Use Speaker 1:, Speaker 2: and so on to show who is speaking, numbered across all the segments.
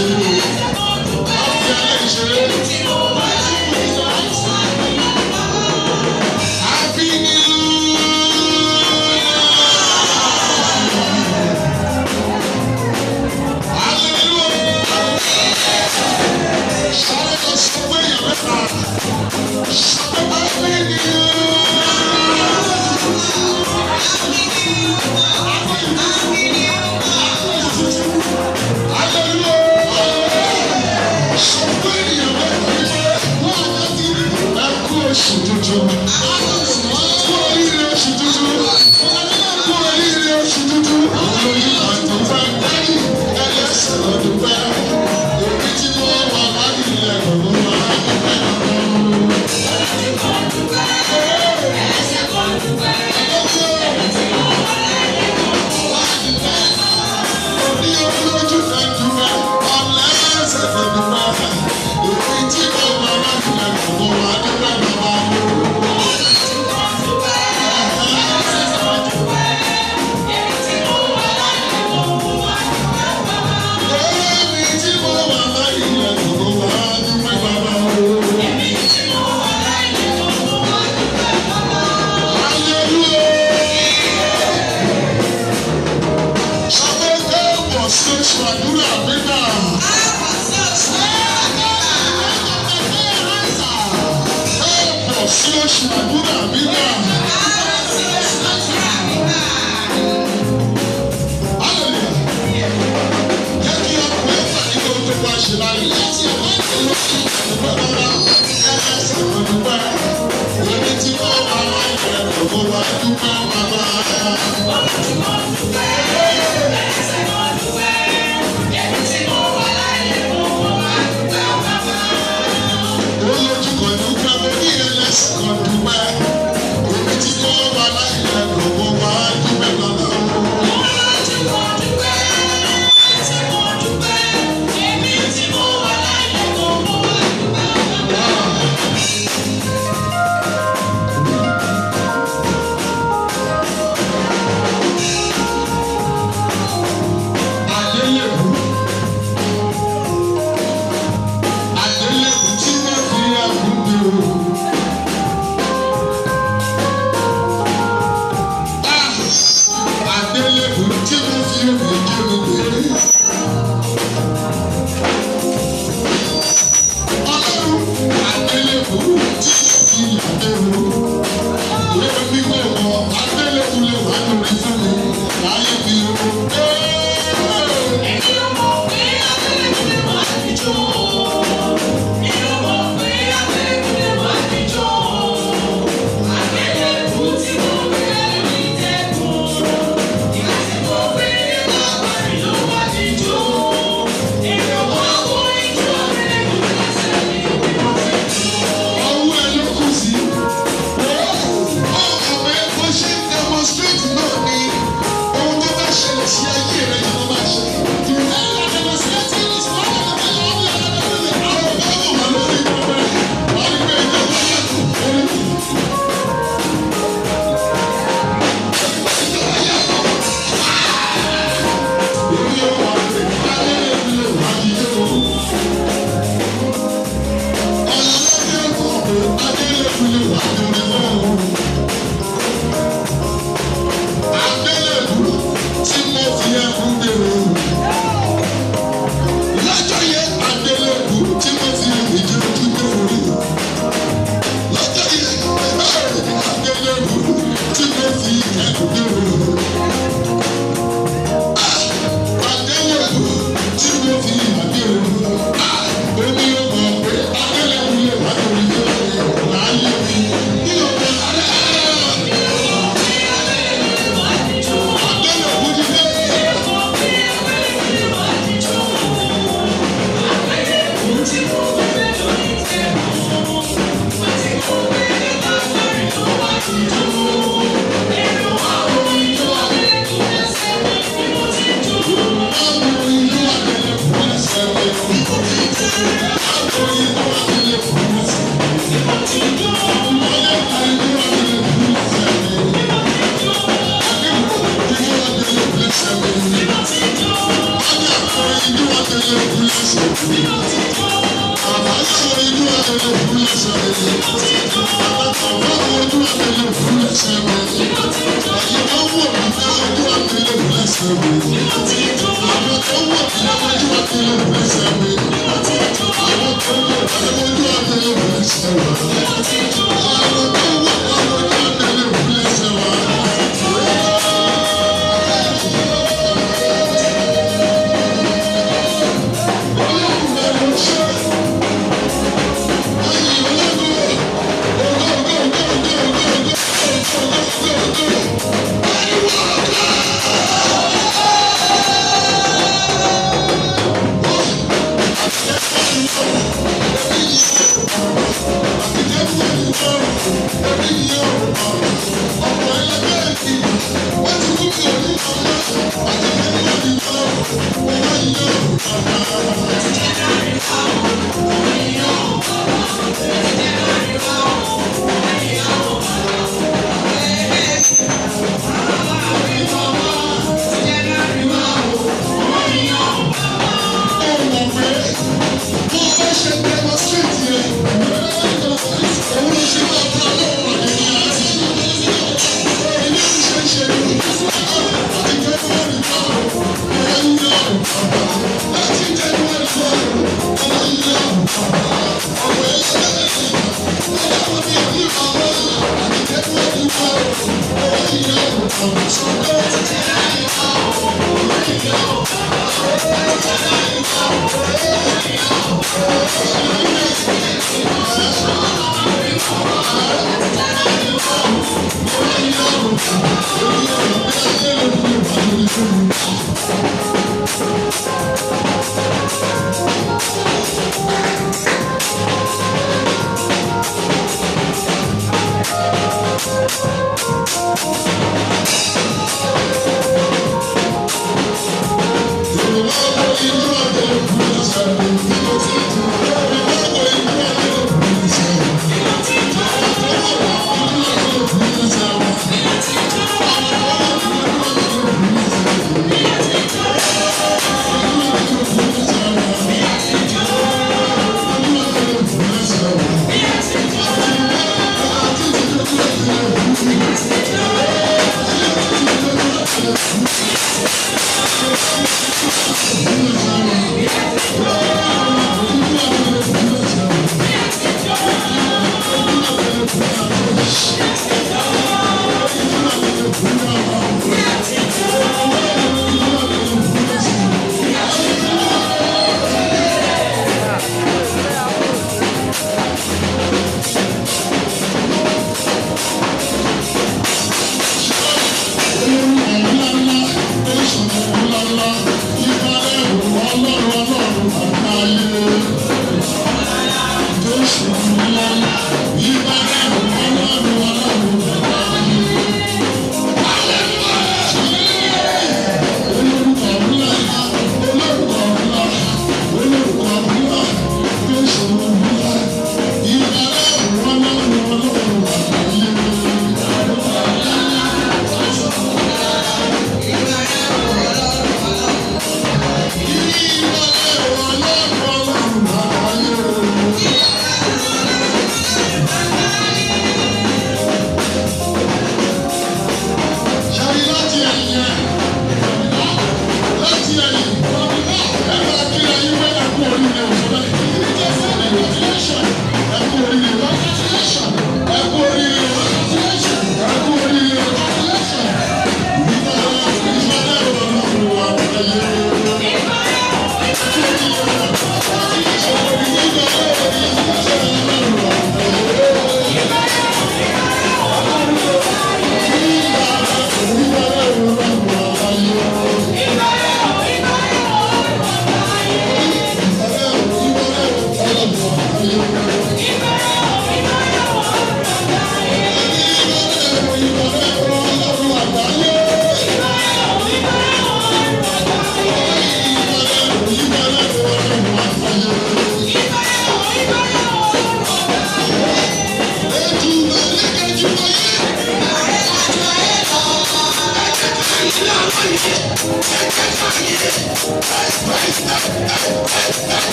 Speaker 1: Ìṣeré o. Má fi alẹ́ ìṣeré. Happy New Year! Hallelujah! Sáré lọ sọ pé èèyàn mẹ́ta. Sọ pé Happy New Year! Hallelujah! Sọ pé èèyàn mẹ́ta wípé ẹ kú oṣù tuntun. Kú oríire oṣù tuntun. Kú oríire oṣù tuntun. Olóyún àdúpẹ́ ẹlẹ́sìn àdúpẹ́. Èmi tí mo wà láyé ilẹ̀ ló máa dúpẹ́ lọ́wọ́. Ní olójú kan dúpẹ́, ọlẹ́sẹ̀ kan dúpẹ́. Èmi tí mo wà láyé ilẹ̀ ló máa dúpẹ́ lọ́wọ́. Èmi tí mo wà láyé ilẹ̀ ló máa dúpẹ́ lọ́wọ́. Hallelujah! Sọ pé káàbọ̀ sí oṣù àdúrà gbígbà. Káàbọ̀ sí oṣù àdúrà gbígbà. Hallelujah! Jẹ́ kí ọkùnrin fà ní ohun tó bá ṣe láyé. Dúpẹ́ bàbá, ẹlẹ́sìn kan dúpẹ́. Èmi tí mo wà láyé rẹ̀ kò wá dúpẹ́ bàbá. Olójú kan dúpẹ́, mo ní ẹlẹ́sìn kan dúpẹ́. Èmi tí mo wà láyé rẹ̀ kò wá dúpẹ́ bàbá. Mi. Bàbá ṣe inú àgbélé fún lẹ́sẹ̀ mi. Bàbá ojú àgbélé fún lẹ́sẹ̀ mi. Ẹ̀yin tó wò mí fẹ́ ojú àgbélé fún lẹ́sẹ̀ mi. Àwọn tó wò mí fẹ́ ojú àgbélé fún lẹ́sẹ̀ mi. Àwọn tó wò mí fẹ́ ojú àgbélé fún lẹ́sẹ̀ mi. Àwọn tó wò mí fẹ́ ojú àgbélé fún lẹ́sẹ̀ mi. Ọlọ́run ẹ̀ ló ṣe.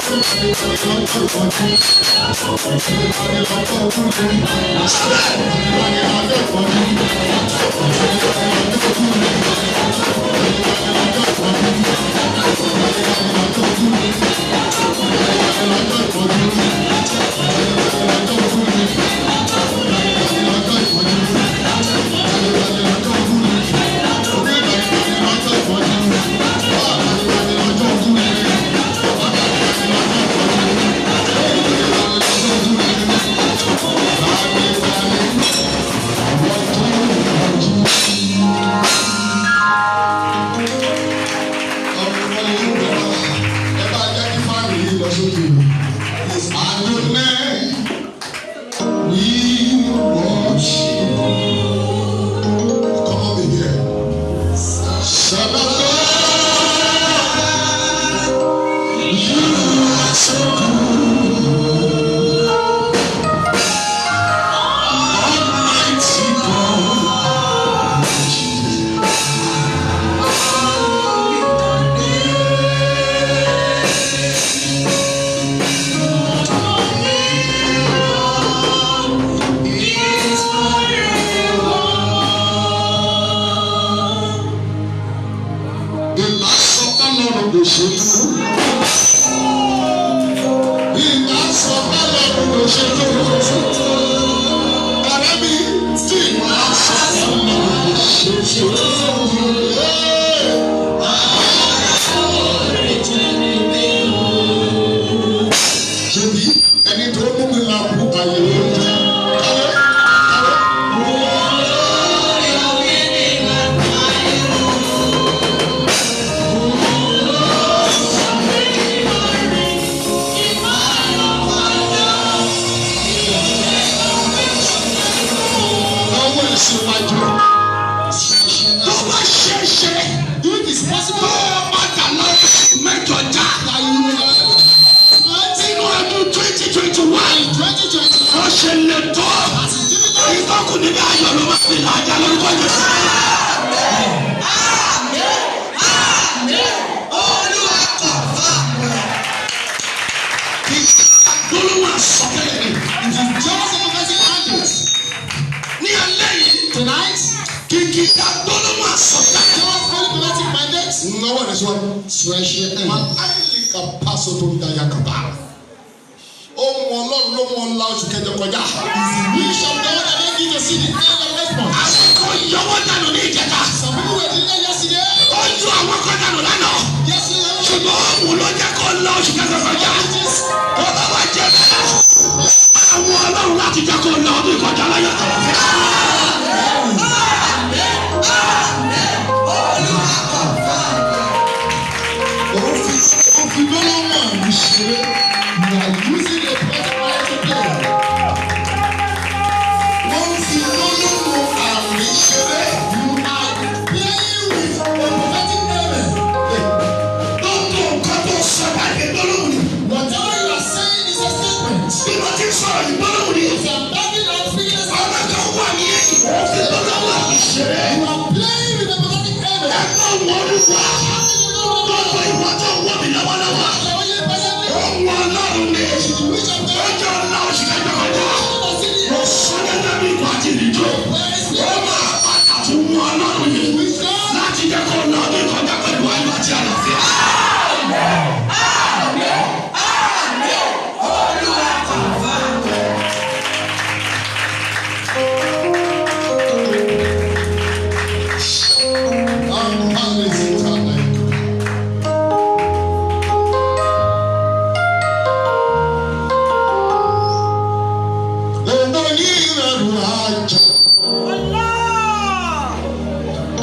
Speaker 1: Thank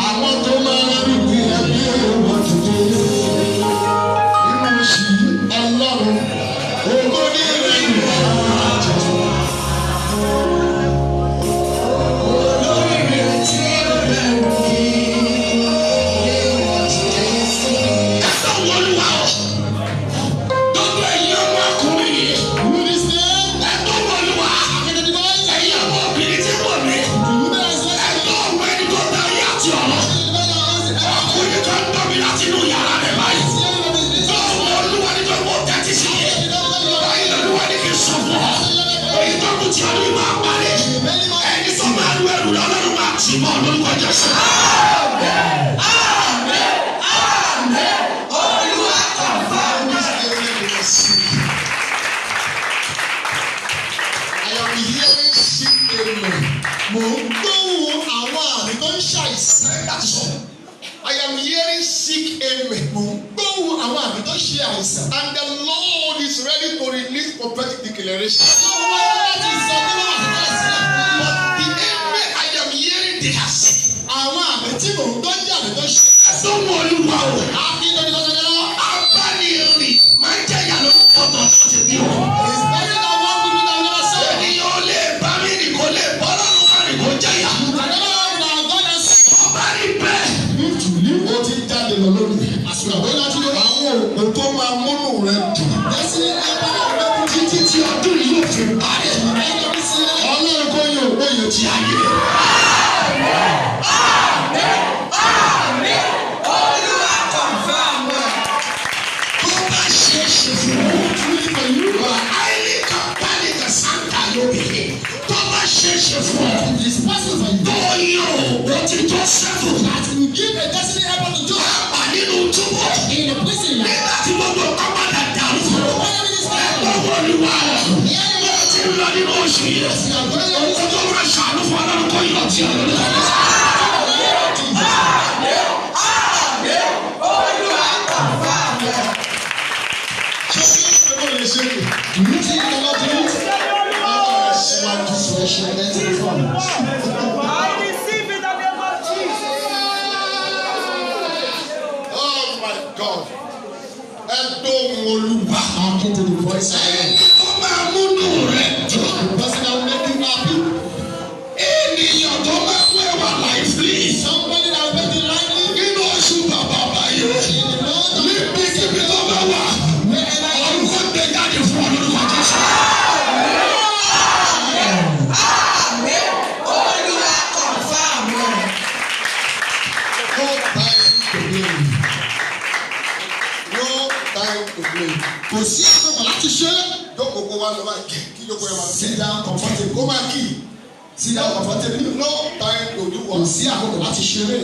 Speaker 1: Àwọn tó máa ń rí bí
Speaker 2: Jésù.
Speaker 3: Olúwa confirm ẹ̀.
Speaker 1: I am hearing sick amen.
Speaker 4: Mò ń gbóhùn àwọn àmì tó ń ṣàìsàn láti sọ.
Speaker 1: I am hearing sick amen.
Speaker 4: Mò ń gbóhùn àwọn àmì tó ṣe àìsàn.
Speaker 1: And the Lord is ready to release prophetic declaration.
Speaker 4: Ọlọ́run wá láti sọ pé wọ́n wà sílẹ̀ sílẹ̀ fún yín.
Speaker 1: But the amen I am hearing, they are sick.
Speaker 4: Àwọn àmì tí mò ń gbọ́ jẹ́ àmì tó ṣe àìsàn.
Speaker 2: Sọ́wọ́n Olúwa o.
Speaker 4: Àfi lórí lọ́sọ̀dọ̀ lọ.
Speaker 2: Abánirìn máa ń jẹ̀yà lórúkọ tó ti bí o.
Speaker 4: It's better than one people that will never serve.
Speaker 2: Ènìyàn lè bá mi rìn kó lè bọ́ lọ́rùn má rìn kó jẹ̀yà.
Speaker 4: You can never have our God and
Speaker 2: Ọba rí bẹ́ẹ̀.
Speaker 1: Ó ti ń jáde lọ lónìí.
Speaker 4: As we are going out today,
Speaker 1: Àwọn òpó tó máa múnú rẹ dùn.
Speaker 4: destiny helper that will make you
Speaker 2: Títí tí ọdún yìí yóò fi parí.
Speaker 4: end of this year.
Speaker 1: Ọlọ́run kò yan òpó yẹn
Speaker 2: Ti ayé.
Speaker 3: Olúwa confirm ẹ̀.
Speaker 2: Tó bá ṣe é ṣe fún ọ.
Speaker 4: Truly for you,
Speaker 2: Wà áìlì kan pálí kan sáńtà lóbi. Tó bá ṣe é ṣe fún ọ.
Speaker 4: it is possible for you
Speaker 2: Tó yan òpó ti Jósẹ́fù.
Speaker 4: that you give a destiny helper to Joseph
Speaker 2: Pàápàá nínú túbú.
Speaker 4: in the prison life.
Speaker 2: Nígbà tí gbogbo nǹkan padà dàrú fún ọ.
Speaker 4: When everything is fine,
Speaker 2: Ẹgbẹ́ Olúwa o.
Speaker 4: hear the
Speaker 2: Bó
Speaker 4: word.
Speaker 2: ti ń lọ nínú oṣù yìí.
Speaker 4: You are going out
Speaker 2: Owó tó máa ṣàánú fún Ọlọ́run kó yọ̀ tí ọ̀rọ̀ lọ́wọ́.
Speaker 3: Olúwa confirm ẹ̀.
Speaker 1: Ṣé o lè ṣe é?
Speaker 4: Do you think you cannot do it?
Speaker 1: Síwájú.
Speaker 4: So I shall enter the front.
Speaker 5: I receive in the name of Jesus.
Speaker 1: Oh my God. Ẹ gbóhùn Olúwa.
Speaker 4: Hearken to the voice of the Lord.
Speaker 2: Ẹni tó máa múnú rẹ̀ dùn.
Speaker 4: The person that will make you happy.
Speaker 2: Ènìyàn tó máa mú ẹwà láìflì.
Speaker 4: Somebody that will make you lively.
Speaker 2: Nínú oṣù bàbá báyìí.
Speaker 4: In the month of
Speaker 2: Níbikíbi tó bá wà.
Speaker 4: wherever you
Speaker 2: Ọ̀run kò gbé jáde fún ọ lórúkọ Jésù.
Speaker 3: Olúwa confirm ẹ̀.
Speaker 1: No time to blame. No time to blame.
Speaker 4: Kò sí àkókò láti ṣe é.
Speaker 1: Jókòó kó wá lọ máa kí kí jókòó yẹn máa kí.
Speaker 4: Sit down comfortably.
Speaker 1: Kó máa kí.
Speaker 4: Sit down comfortably.
Speaker 1: No time to do
Speaker 4: Kò
Speaker 1: what.
Speaker 4: sí àkókò láti ṣeré.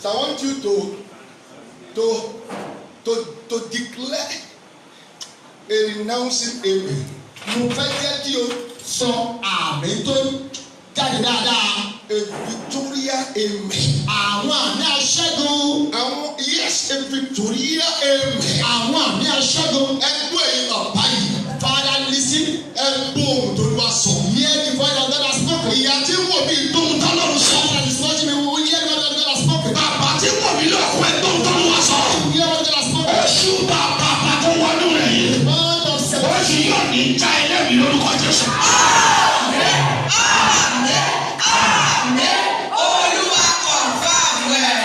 Speaker 1: So I want you to declare a renouncing amen.
Speaker 4: Mo fẹ́ jẹ́ kí o sọ àmì tó jáde dáadáa.
Speaker 1: A victorious amen.
Speaker 4: Àwọn àmì aṣẹ́gun.
Speaker 1: Àwọn, yes, a victorious amen.
Speaker 4: Àwọn àmì aṣẹ́gun.
Speaker 1: Ẹgbẹ́ yìí bàbá yìí.
Speaker 4: Father, listen.
Speaker 1: Ẹ gbọ́ ohùn tó wá sọ.
Speaker 4: Hear the voice of God has spoken.
Speaker 1: Ìyá tí ń wò mí gbóhùn tọ́lọ́run sọ.
Speaker 4: Father that is watching me will hear what God has spoken.
Speaker 2: Bàbá tí wò mí lọ́kùn ẹ gbóhùn tọ́lọ́run sọ.
Speaker 4: Hear what God has spoken.
Speaker 2: Oṣù bàbá bàbá tó wọnú rẹ̀ yìí.
Speaker 4: Month of September.
Speaker 2: Oṣù yóò ní já ẹlẹ́mìí lórúkọ Jésù.
Speaker 3: Olúwa confirm ẹ̀.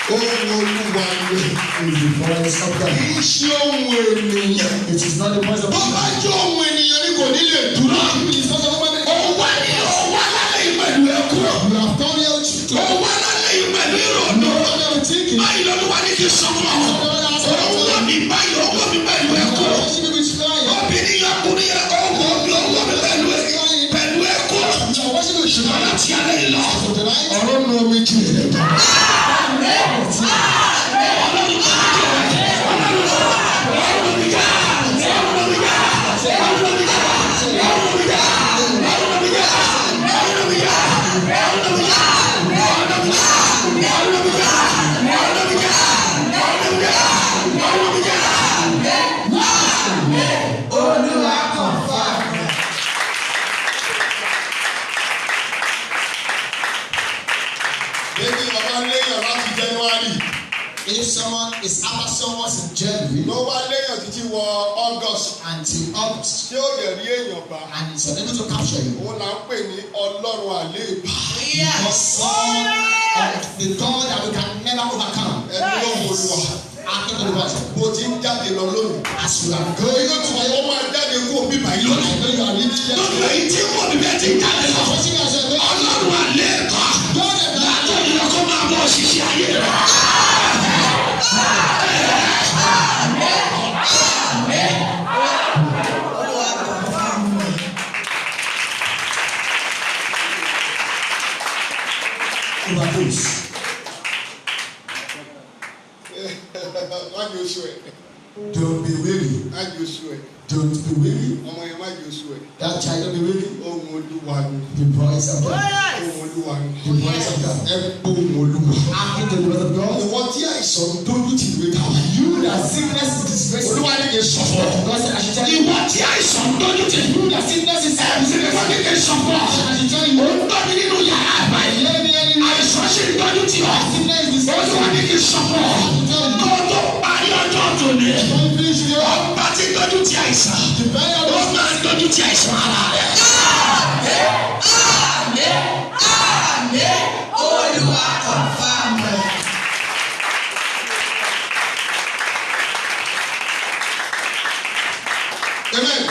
Speaker 1: Ohùn Olúwa ni.
Speaker 4: Is the voice of God.
Speaker 1: Kì í ṣe ohùn ènìyàn.
Speaker 4: It is not the voice of
Speaker 1: Bó bá
Speaker 4: man.
Speaker 1: jẹ́ ohùn ènìyàn ni kò ní lè dúró.
Speaker 4: It is not of man.
Speaker 2: Òun wá ní òun wá lálẹ́ yìí pẹ̀lú ẹkún.
Speaker 4: You have come here to
Speaker 2: Òun wá lálẹ́ yìí pẹ̀lú ìrònú.
Speaker 4: come here with thinking.
Speaker 2: Báyìí lọ́lúwa ní kí n sọ fún ọ. Òun wò mí báyìí, òun wò mí pẹ̀lú ẹkún.
Speaker 4: Watching me with crying.
Speaker 2: Obìnrin yẹn ọkùnrin yẹn òun wò mí, òun wò mí pẹ̀lú ẹkún.
Speaker 4: You are watching me with
Speaker 2: Ṣùgbọ́n
Speaker 4: crying.
Speaker 2: láti alẹ́ yìí lọ.
Speaker 4: So tonight,
Speaker 1: Ọ̀rọ̀ nu omi jì rẹ̀.
Speaker 2: Ọlọ́run tó ń jẹ Ọlọ́run ọ̀run mi jẹ́ ọ̀run mi jẹ́ ọ̀run mi jẹ́ ọ̀run mi jẹ́ ọ̀run mi jẹ́ ọ̀run mi jẹ́ ọ̀run mi jẹ́ ọ̀run mi jẹ́ ọ̀run mi jẹ́ ọ̀run mi jẹ́ ọ̀run mi jẹ́ ọ̀run mi jẹ́.
Speaker 3: Olúwa confirm ẹ̀.
Speaker 1: Bébí bàbá léèyàn láti January.
Speaker 4: If someone is after someone in January
Speaker 1: Ló wá léèyàn títí wọ August.
Speaker 4: Until August
Speaker 1: Tí ó lè rí èèyàn bá.
Speaker 4: And is unable to capture you,
Speaker 1: Òun là ń pè ní Ọlọ́run àléèbá.
Speaker 4: the Son of the God that we can never overcome.
Speaker 1: Ẹni ló ń Olúwa.
Speaker 4: Hearken to the voice.
Speaker 1: Bó ti ń jáde lọ lónìí.
Speaker 4: As you are going
Speaker 1: Èyí
Speaker 4: to
Speaker 1: tó ó máa jáde kú òbí báyìí lónìí.
Speaker 4: I know you are leaving here.
Speaker 2: Gbogbo èyí tí wọ́n mi bẹ́ẹ̀ ti jáde lọ.
Speaker 4: Watching me as you are going.
Speaker 2: Ọlọ́run àléèbá.
Speaker 4: God of the
Speaker 2: Látọ̀yìn lọ kó máa bọ̀ òṣìṣẹ́ ayé rẹ̀.
Speaker 3: Olúwa confirm ẹ̀.
Speaker 2: Overdose.
Speaker 1: Má jẹ́ oṣù ẹ̀.
Speaker 2: Don't be weary.
Speaker 1: Má jẹ́ oṣù ẹ̀.
Speaker 2: Don't be weary.
Speaker 1: Ọmọ yẹn má jẹ́ oṣù ẹ̀.
Speaker 2: That child don't be weary.
Speaker 1: Ohun Olúwa ni.
Speaker 2: The voice of
Speaker 5: Oh,
Speaker 2: God.
Speaker 5: yes.
Speaker 1: Ohun Olúwa ni.
Speaker 2: The voice of God.
Speaker 1: Ẹ gbọ́ ohun Olúwa.
Speaker 2: Hearken to the voice of God.
Speaker 1: Ìwọ tí àìsàn ń dójú tì ìwé táwa.
Speaker 2: You that sickness is disgracing.
Speaker 1: Olúwa ní kí n sọ fún ọ.
Speaker 2: God said, I should tell you.
Speaker 1: Ìwọ tí àìsàn ń dójú tì.
Speaker 2: You that sickness is
Speaker 1: Ẹ̀mí mímọ́ ní kí n sọ fún ọ.
Speaker 2: I should tell you.
Speaker 1: Ó ń tọ́ mi nínú yàrá àgbáyé.
Speaker 2: Hear me, hear me.
Speaker 1: Àìsàn sì ń dójú tì ọ́.
Speaker 2: Sickness is disgracing.
Speaker 1: Olúwa ní kí n sọ fún ọ. Kó o tó parí ọjọ́ tòní.
Speaker 2: Don't finish your
Speaker 1: Ọba tí ń dójú tì àìsàn.
Speaker 2: The very
Speaker 1: Ó máa ń dójú tì àìsàn ara rẹ̀.
Speaker 3: Àmín, àmín, Olúwa confirm ẹ̀.
Speaker 1: Amen.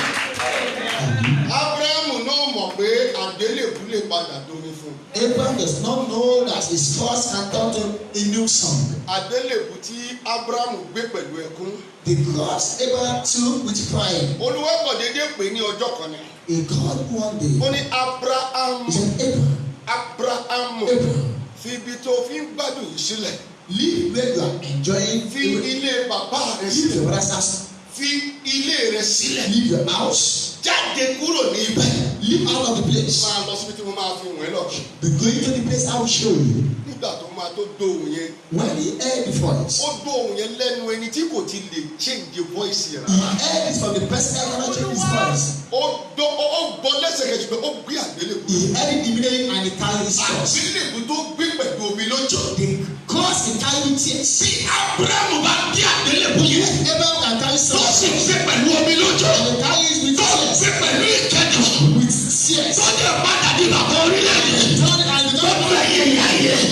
Speaker 1: Ábúráhámù náà mọ̀ pé àgbélébùú lè padà domi fún un.
Speaker 2: Abraham does not know that his cross can turn to a new song.
Speaker 1: Àgbélébùú tí Ábúráhámù gbé pẹ̀lú ẹkún.
Speaker 2: The cross Abraham took with crying.
Speaker 1: Olúwa kàn déédéé pè ní ọjọ́ kan ni.
Speaker 2: He called one day.
Speaker 1: Ó ní Ábúráhámù
Speaker 2: He said, Abraham,
Speaker 1: Ábúráhámù
Speaker 2: Abraham,
Speaker 1: fi ibi tó fi ń gbádùn yìí sílẹ̀.
Speaker 2: leave where you are enjoying.
Speaker 1: Fi ilé bàbá rẹ
Speaker 2: Leave
Speaker 1: sílẹ̀.
Speaker 2: your brother's house.
Speaker 1: Fi ilé rẹ sílẹ̀.
Speaker 2: Leave your house.
Speaker 1: Jáde kúrò ní ibẹ̀.
Speaker 2: Leave out of the place.
Speaker 1: Máa lọ síbi tí mo máa fi wọ̀n ẹ́ lọ.
Speaker 2: Be going to the place I will show you.
Speaker 1: Nígbà tó máa tó dóhùn yẹn,
Speaker 2: When he heard the voice,
Speaker 1: ó dóhùn yẹn lẹ́nu ẹni tí kò ti lè change voice
Speaker 2: he
Speaker 1: rẹ̀ rárá.
Speaker 2: heard it from the person that cannot change his voice.
Speaker 1: Ó dó ó gbọ́ lẹ́sẹ̀kẹsẹ̀ pé ó gbé àgbélébùú.
Speaker 2: He heard it immediately and he carried his cross.
Speaker 1: Àgbélébùú tó gbé pẹ̀lú omi lójú.
Speaker 2: The cross he carried with tears.
Speaker 1: Bí Ábúráhámù bá gbé àgbélébùú yẹn,
Speaker 2: Abraham can carry
Speaker 1: tó
Speaker 2: some.
Speaker 1: sì gbé pẹ̀lú omi lójú,
Speaker 2: And he carries with
Speaker 1: tó
Speaker 2: tears.
Speaker 1: gbé pẹ̀lú ìkẹdùn,
Speaker 2: With tears.
Speaker 1: tó dẹ̀ padà di bàbá orílẹ̀-èdè.
Speaker 2: Turn and become
Speaker 1: Gbogbo ẹ̀yin ìyá yẹn,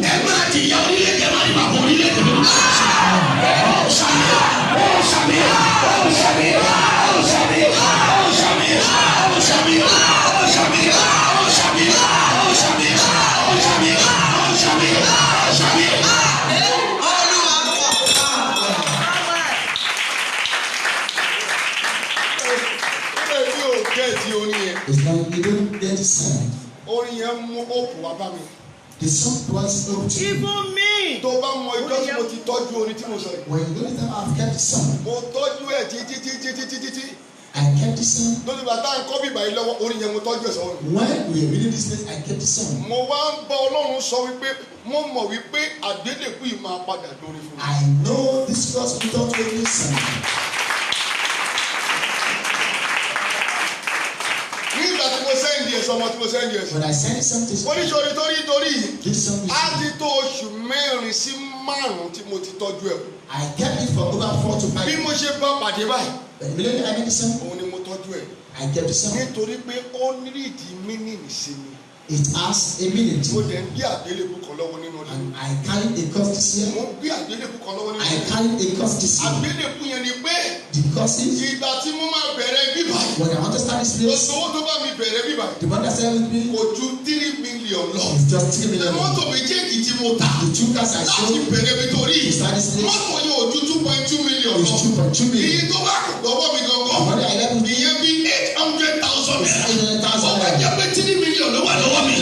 Speaker 1: ẹ máa di ìyá orílẹ̀-èdè, ẹ máa di bàbá orílẹ̀-èdè. Ó ṣàmì, ó ṣàmì, ó ṣàmì, ó ṣàmì, ó ṣàmì, ó ṣàmì, ó ṣàmì, ó ṣàmì, ó ṣàmì, ó ṣàmì, ó ṣàmì, ó ṣàmì.
Speaker 3: Olúwa confirm ẹ̀.
Speaker 1: Ó lè gẹ̀ẹ́tì orin yẹn.
Speaker 2: It's like you don't get the sound.
Speaker 1: Orin yẹn mú òkú wá bá mi.
Speaker 2: The song was up to you.
Speaker 5: Even me.
Speaker 1: Tó bá mọ ijọ́ tí mo ti tọ́jú orin tí mo sọ yìí.
Speaker 2: When you go to time, I've kept the song.
Speaker 1: Mo tọ́jú ẹ̀ títí títí títí títí.
Speaker 2: I kept the song.
Speaker 1: Lórí bàtà ń kọ́ bíbá yìí lọ́wọ́ orin yẹn mo tọ́jú ẹ̀ sọ́wọ́ mi.
Speaker 2: When we were reading this place, I kept the song.
Speaker 1: Mo wá ń bá Ọlọ́run sọ wípé mo mọ̀ wípé àgbélébùú yìí máa padà dórí fún mi.
Speaker 2: I know this cross will turn to a new song.
Speaker 1: Nígbà tí mo sẹ́ndì ẹ̀ sọmọ tí mo sẹ́ndì ẹ̀ sọ.
Speaker 2: When I send something,
Speaker 1: Mo ní sori torí torí yìí.
Speaker 2: this song is.
Speaker 1: Á ti tó oṣù mẹ́rin sí márùn-ún tí mo ti tọ́jú ẹ̀.
Speaker 2: I kept it for over 4 to 5
Speaker 1: Bí mo ṣe bá pàdé báyìí,
Speaker 2: But immediately I made the song,
Speaker 1: òun ni mo tọ́jú ẹ̀.
Speaker 2: I kept the song.
Speaker 1: Nítorí pé ó ní ìdí mínìmì sí mi.
Speaker 2: It has a meaning to
Speaker 1: Mo
Speaker 2: me.
Speaker 1: dẹ̀ ń gbé àgbélébùú kan lọ́wọ́ nínú ilé.
Speaker 2: And I carried a cross this year.
Speaker 1: Mo ń gbé àgbélébùú kan lọ́wọ́ nínú
Speaker 2: I
Speaker 1: ilé.
Speaker 2: carried a cross this year.
Speaker 1: Àgbélébùú yẹn ni pé
Speaker 2: The cross is
Speaker 1: ìgbà tí mo máa bẹ̀rẹ̀ bíbá yìí.
Speaker 2: when I want to start this place,
Speaker 1: Gbogbo owó tó bá mi bẹ̀rẹ̀ bíbá yìí
Speaker 2: the one that started with me
Speaker 1: kò ju 3 million lọ.
Speaker 2: is just 3 million.
Speaker 1: Mọ́tò méjèèjì tí mo tà
Speaker 2: The two cars I
Speaker 1: láti
Speaker 2: sold
Speaker 1: bẹ̀rẹ̀ mi torí
Speaker 2: to start this place
Speaker 1: mọ́tò yẹn ò ju 2.2 million
Speaker 2: is
Speaker 1: lọ.
Speaker 2: 2.2
Speaker 1: Iye
Speaker 2: million.
Speaker 1: tó bá kù lọ́wọ́ mi
Speaker 2: The
Speaker 1: gangan
Speaker 2: money I left with me
Speaker 1: ìyẹn bí 800,000
Speaker 2: is
Speaker 1: naira.
Speaker 2: 800,000
Speaker 1: Ó wá
Speaker 2: naira.
Speaker 1: jẹ́ pé 3 million ló wà lọ́wọ́ mi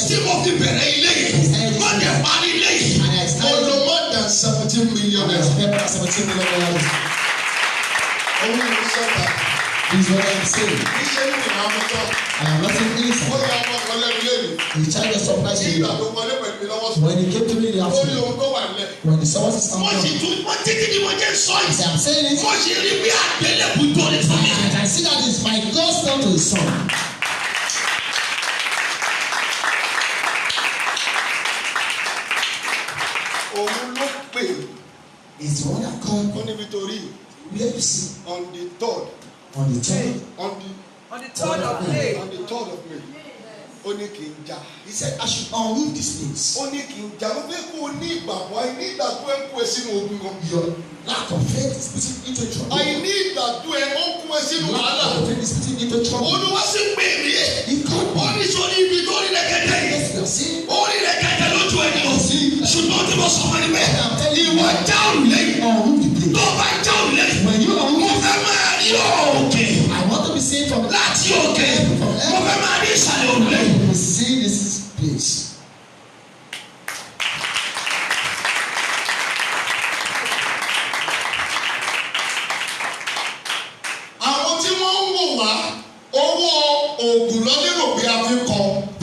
Speaker 1: tí mo fi bẹ̀rẹ̀ ilé yìí. Wọ́n dẹ̀ parí ilé yìí.
Speaker 2: And I
Speaker 1: Mo
Speaker 2: started
Speaker 1: lo more than 17 million
Speaker 2: and I
Speaker 1: naira.
Speaker 2: spent about 17 million dollars.
Speaker 1: Owó mi sọ́ta.
Speaker 2: This is what I'm saying.
Speaker 1: Iṣẹ́ ní ìlànà ọmọ sọ.
Speaker 2: And I'm not in
Speaker 1: Ó
Speaker 2: inside.
Speaker 1: yẹ ọmọ kan lẹ́nu lẹ́nu.
Speaker 2: The child was surprised
Speaker 1: Ní
Speaker 2: me.
Speaker 1: ìgbà tó wọlé pẹ̀lú mi lọ́wọ́ sọ.
Speaker 2: When he came to me in the
Speaker 1: Ó ní
Speaker 2: afternoon,
Speaker 1: ohun tó wà nílẹ̀.
Speaker 2: when the someone is
Speaker 1: Mo sì
Speaker 2: coming,
Speaker 1: tún mo títí ni mo jẹ́ sọ
Speaker 2: he
Speaker 1: yìí.
Speaker 2: said, I'm saying it.
Speaker 1: Mo sì rí bí àgbélébùú tó ní fún mi.
Speaker 2: And I see that it's my God's son to his son.
Speaker 1: Òun ló pè
Speaker 2: It's the one that called
Speaker 1: ó
Speaker 2: me.
Speaker 1: níbi torí
Speaker 2: Where you see
Speaker 1: on the third
Speaker 2: on the third.
Speaker 1: on the
Speaker 5: On the 3rd of May.
Speaker 1: on the third of May. Ó ní kí n já.
Speaker 2: He said, I should unroot this place.
Speaker 1: Ó ní kí n já. Mo fẹ́ kó o ní ìgbàgbọ́. Àìní ìgbàgbọ́ ẹ̀ ń kó ẹ sínú ogun gan.
Speaker 2: Your lack of faith is putting you into trouble.
Speaker 1: Àìní ìgbàgbọ́ ẹ̀ ó ń kó ẹ sínú
Speaker 2: Lack
Speaker 1: wàhálà.
Speaker 2: of faith is putting you into trouble.
Speaker 1: Olúwa sì pè mí.
Speaker 2: He called
Speaker 1: Ó
Speaker 2: me.
Speaker 1: ní sọ ní ibi tó rí rẹ̀kẹ̀tẹ̀ yìí.
Speaker 2: Yes, you are seeing.
Speaker 1: Ó rí rẹ̀kẹ̀tẹ̀ lójú ẹni o. Ṣùgbọ́n tí mo sọ fún ẹni pé
Speaker 2: I'm telling you,
Speaker 1: ìwọ já òrùlé yìí.
Speaker 2: unroot the
Speaker 1: Tó
Speaker 2: place.
Speaker 1: o bá já òrùlé yìí.
Speaker 2: When you
Speaker 1: Mo
Speaker 2: unroot,
Speaker 1: fẹ́ máa rí òkè.
Speaker 2: I want to be seen from
Speaker 1: Láti òkè. Mo fẹ́ máa rí ìsàlẹ̀ òrùlé yìí.
Speaker 2: You will see this place.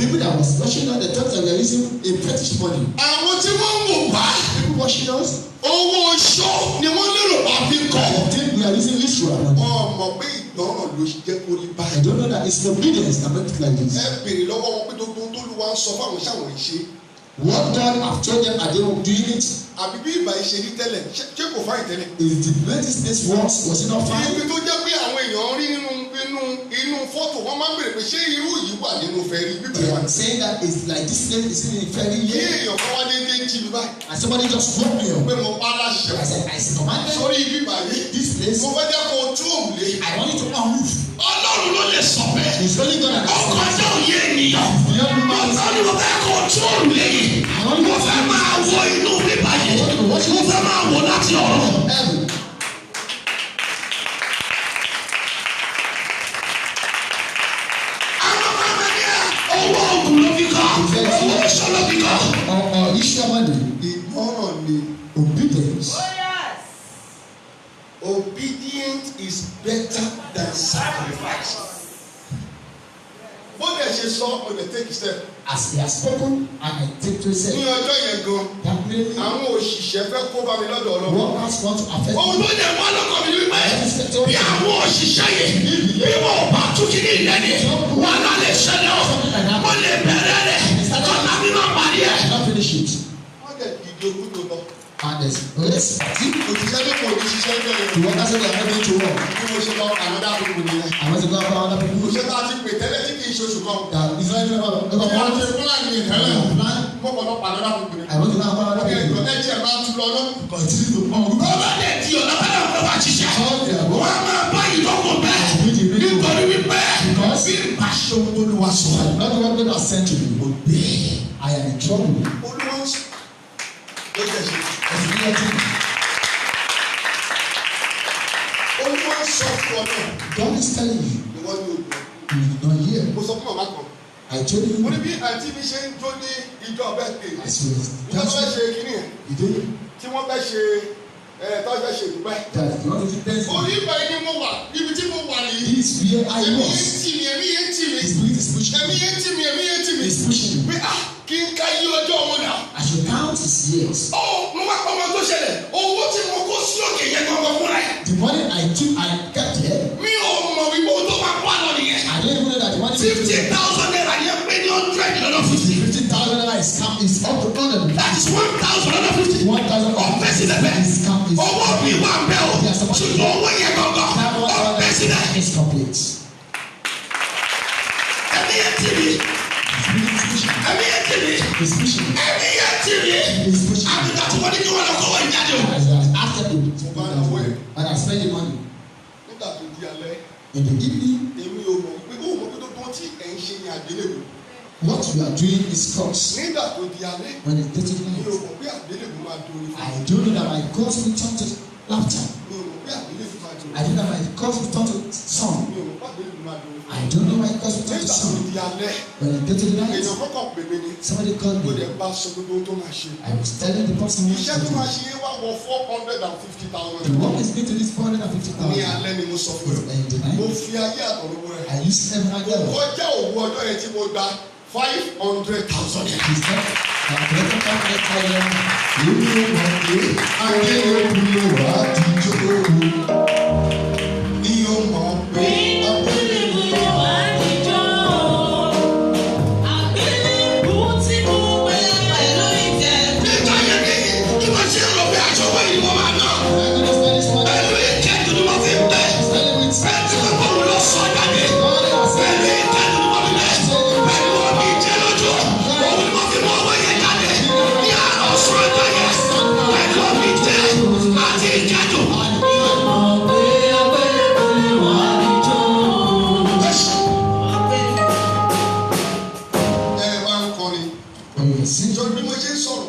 Speaker 4: People that was watching us, they thought that we are using a fetish money.
Speaker 1: Àwọn tí wọ́n ń wò wá,
Speaker 4: People watching us,
Speaker 1: owó oṣó ni wọ́n lérò pa fi kọ́.
Speaker 4: they think we are using literal money.
Speaker 1: Wọ́n mọ̀ pé ìgbọràn ló jẹ́ kó rí
Speaker 4: I
Speaker 1: báyìí.
Speaker 4: don't know that it's obedience that makes it like this.
Speaker 1: Ẹ béèrè lọ́wọ́ wọn pé gbogbo tó lù wá ń sọ fáwọn iṣẹ́ àwọn ìṣe.
Speaker 4: What God have told them, are they doing it?
Speaker 1: Àbí bí ìgbà yìí ṣe rí tẹ́lẹ̀, ṣé kò fáyìn tẹ́lẹ̀?
Speaker 4: Is the way this place works, was it not fine?
Speaker 1: Ibi tó jẹ́ pé àwọn èèyàn rí nínú inú inú fọ́tò, wọ́n máa ń béèrè pé ṣé irú yìí wà nínú fẹ́rí bíbẹ̀
Speaker 4: They
Speaker 1: wà.
Speaker 4: are saying that it's like this place is in very
Speaker 1: Kí
Speaker 4: year.
Speaker 1: èèyàn kan wá déédéé jí mi báyìí
Speaker 4: And somebody just woke me up.
Speaker 1: pé mo pa á láṣẹ
Speaker 4: I said, I said, commanded
Speaker 1: sórí ibi báyìí.
Speaker 4: this place.
Speaker 1: Mo fẹ́ jẹ́ kó o tú òrùlé.
Speaker 4: I want you to unroof.
Speaker 2: Ọlọ́run ló lè sọ bẹ́ẹ̀.
Speaker 4: It's only God that
Speaker 2: Ó
Speaker 4: can say.
Speaker 2: kọjá òye ènìyàn.
Speaker 4: Beyond
Speaker 2: Mo
Speaker 4: human
Speaker 2: fẹ́ ni mo fẹ́ kó o tú òrùlé yìí. Mo fẹ́ máa wo inú bíbá yìí. Mo fẹ́ máa wò láti ọ̀run.
Speaker 4: Heaven.
Speaker 2: Àwọn ọmọ mi ní owó oògùn ló fi kọ́. Owó oṣó ló fi kọ́.
Speaker 4: Or issue money.
Speaker 1: Ìgbọràn ni.
Speaker 4: Obedience.
Speaker 5: Oh, yes.
Speaker 1: Obedience is better than sacrifice. Bó dẹ̀ ṣe sọ, mo lè take step.
Speaker 4: As he has spoken, and I take to
Speaker 1: Ní
Speaker 4: say
Speaker 1: ọjọ́ yẹn gan,
Speaker 4: that really
Speaker 1: àwọn òṣìṣẹ́ fẹ́ kó bá mi lọ́dọ̀ Ọlọ́run.
Speaker 4: workers want to affect
Speaker 2: Ohun
Speaker 4: me.
Speaker 2: tó dẹ̀ wá lọ́kàn mi ni wípé bí àwọn òṣìṣẹ́ yìí bí wọn ò bá tún kí ní ìlẹ́ni wàhálà lè ṣẹlẹ̀ o. Mo lè bẹ̀rẹ̀ rẹ̀ kọ́lá mi máa parí ẹ̀.
Speaker 4: I cannot finish it.
Speaker 1: Wọ́n dẹ̀ dìde ogún tó lọ.
Speaker 4: And there's yes,
Speaker 1: Òṣìṣẹ́ tó kò ní ṣiṣẹ́ ń bẹ̀rẹ̀.
Speaker 4: the workers say they are not going to work.
Speaker 1: Bí mo ṣe lọ another people nìyẹn.
Speaker 4: I want to go and find other people
Speaker 1: Òṣìṣẹ́ tá a ti pè tẹ́lẹ̀ tí kì í ṣoṣù kan.
Speaker 4: that is not even about
Speaker 1: Bí a
Speaker 4: about
Speaker 1: ti fúlàní yẹn tẹ́lẹ̀.
Speaker 4: plan.
Speaker 1: Mo kàn lọ another people nìyẹn.
Speaker 4: I want to go and find other
Speaker 1: Ẹ
Speaker 4: people.
Speaker 1: jọ̀ọ́, ẹ jẹ́ máa tu lọ náà.
Speaker 4: Continue to unroof.
Speaker 2: Bó bá dẹ̀ di ọ̀la bá dẹ̀ wọ́n bá ṣiṣẹ́.
Speaker 4: All their work.
Speaker 2: Wọ́n á máa bá ìdókòó bẹ́ẹ̀. Nítorí wípé bí n bá ṣe ohun tó lù wá sọ.
Speaker 4: Not what God has sent to me. I am in trouble.
Speaker 1: Olúwa ń sọ. Ó jẹ́ ṣe.
Speaker 4: It's reality.
Speaker 1: Olúwa ń sọ fún ọ náà.
Speaker 4: God is telling you,
Speaker 1: Ìwọ ni ògùn.
Speaker 4: you did not hear.
Speaker 1: Mo sọ fún màmá kan.
Speaker 4: I told you
Speaker 1: Mo ní bí àǹtí mi ṣe ń jó ní ìjọ birthday.
Speaker 4: as you was
Speaker 1: Ìjọ tó fẹ́
Speaker 4: dancing,
Speaker 1: ṣe kínní yẹn.
Speaker 4: you did
Speaker 1: Tí wọ́n fẹ́ ṣe ẹ̀ tó fẹ́ ṣe ìdúpẹ́.
Speaker 4: that you want to do dancing.
Speaker 1: Orí ìgbà yìí ni mo wà. Ibi tí mo wà nìyí.
Speaker 4: This is where I
Speaker 1: Ẹ̀mí yẹn ń
Speaker 4: was.
Speaker 1: tì mí, ẹ̀mí yẹn ń tì mí.
Speaker 4: The spirit is pushing
Speaker 1: Ẹ̀mí
Speaker 4: me.
Speaker 1: yẹn ń tì mí, ẹ̀mí yẹn ń tì mí.
Speaker 4: It's pushing me.
Speaker 1: Pé ah kí n ká yí ọjọ́ wọn dà.
Speaker 4: I should count his years.
Speaker 2: Ó mo wá pọ̀ ọmọ tó ṣẹlẹ̀. Owó tí mo kó sí òkè yẹn gangan fúnra ẹ̀.
Speaker 4: The money I took, I kept here.
Speaker 2: Mi ò mọ̀ wípé ohun tó máa kó àlọ́ nìyẹn.
Speaker 4: I don't even know that the money
Speaker 2: ₦50,000 yẹn pé ní 100 lọ́dọ̀ 50.
Speaker 4: 50,000 naira is count is up to 100.
Speaker 2: That is 1,000 lọ́dọ̀ 50.
Speaker 4: 1,000
Speaker 2: Ọ̀pẹ sílẹ̀ bẹ́ẹ̀.
Speaker 4: is count is
Speaker 2: Owó mi wà ń bẹ́ o. Ṣùgbọ́n owó yẹn gangan
Speaker 4: that
Speaker 2: ọ̀pẹ sílẹ̀.
Speaker 4: 1,000 is complete.
Speaker 2: Ẹ̀mí yẹn tì mí.
Speaker 4: The spirit is pushing.
Speaker 2: Ẹ̀mí yẹn tì mí.
Speaker 4: It's pushing.
Speaker 2: Ẹ̀mí yẹn tì mí.
Speaker 4: It's pushing.
Speaker 2: Àbíkà tí wọ́n ní kí wọ́n lọ kọ́wọ́ ìjáde o.
Speaker 4: As I asked them to and I spend the money
Speaker 1: Nígbà tó di alẹ́,
Speaker 4: in the evening.
Speaker 1: èmi ò mọ̀ wípé ó mọ̀ pé tó tí ẹ̀ ń ṣe ní àgbélébùú.
Speaker 4: What you are doing is cross.
Speaker 1: Nígbà tó di alẹ́,
Speaker 4: When it's dirty
Speaker 1: mi ò
Speaker 4: night,
Speaker 1: mọ̀ pé àgbélébùú máa dorí fún
Speaker 4: I
Speaker 1: mi.
Speaker 4: don't know that my cross will turn to laughter.
Speaker 1: Mi ò mọ̀ pé àgbélébùú máa dorí
Speaker 4: I don't know that my cross will turn to song.
Speaker 1: Mi ò mọ̀ pé àgbélébùú máa dorí fún
Speaker 4: I
Speaker 1: mi.
Speaker 4: don't know my cross will turn to
Speaker 1: Nígbà tó
Speaker 4: song.
Speaker 1: di alẹ́,
Speaker 4: When it's dirty night,
Speaker 1: èèyàn kọ́kọ́ pè mí ni.
Speaker 4: somebody called
Speaker 1: Mo
Speaker 4: me.
Speaker 1: dẹ̀ bá sọ gbogbo ohun tó máa ṣe.
Speaker 4: I was telling the person what
Speaker 1: Iṣẹ́
Speaker 4: to
Speaker 1: tó
Speaker 4: do.
Speaker 1: máa ṣe é wá wọ 450,000.
Speaker 4: The work is going to this
Speaker 1: Ní
Speaker 4: 450,000.
Speaker 1: alẹ́ ni mo sọ fún ẹ.
Speaker 4: In the
Speaker 1: Mo
Speaker 4: night,
Speaker 1: fi ayé àtọ̀run rẹ̀.
Speaker 4: I used seven
Speaker 1: Kò
Speaker 4: hundred.
Speaker 1: kọjá òwú ọjọ́ yẹn tí mo gba 500,000 naira.
Speaker 4: He said, I collected 500,000. You know what?
Speaker 1: Akérèdọ́lù wà á dijó. Ní o mọ̀ pé
Speaker 6: Àgbélébù wà níjọ́. Àgbélébù tí mo gbé
Speaker 3: Pẹ̀lú ìtẹ̀.
Speaker 2: Nígbà yẹn ní bí wọ́n ṣe ń rò pé aṣọ owó yìí ni wọ́n máa ná.
Speaker 4: I didn't spend this money.
Speaker 2: Pẹ̀lú ìkẹ́dùn ni wọ́n fi ń bẹ́.
Speaker 4: Spend it with
Speaker 2: Pẹ̀lú pé òun ló sọ jáde.
Speaker 4: God has said.
Speaker 2: Pẹ̀lú ìkẹ́dùn ni wọ́n fi bẹ́. Pẹ̀lú omi ìjẹ́ lójú. Òun ni wọ́n fi mú owó yẹn jáde. Ní àárọ̀ ọ̀sán ọjọ́ yẹn. Pẹ̀lú omi ìjẹ́ àti ìkẹ́dùn.
Speaker 6: mọ̀ pé àgbélébù wà níjọ́.
Speaker 1: ẹ bá ń kọrin.
Speaker 4: When you sing,
Speaker 1: Sọ bí mo ṣe ń sọ̀rọ̀.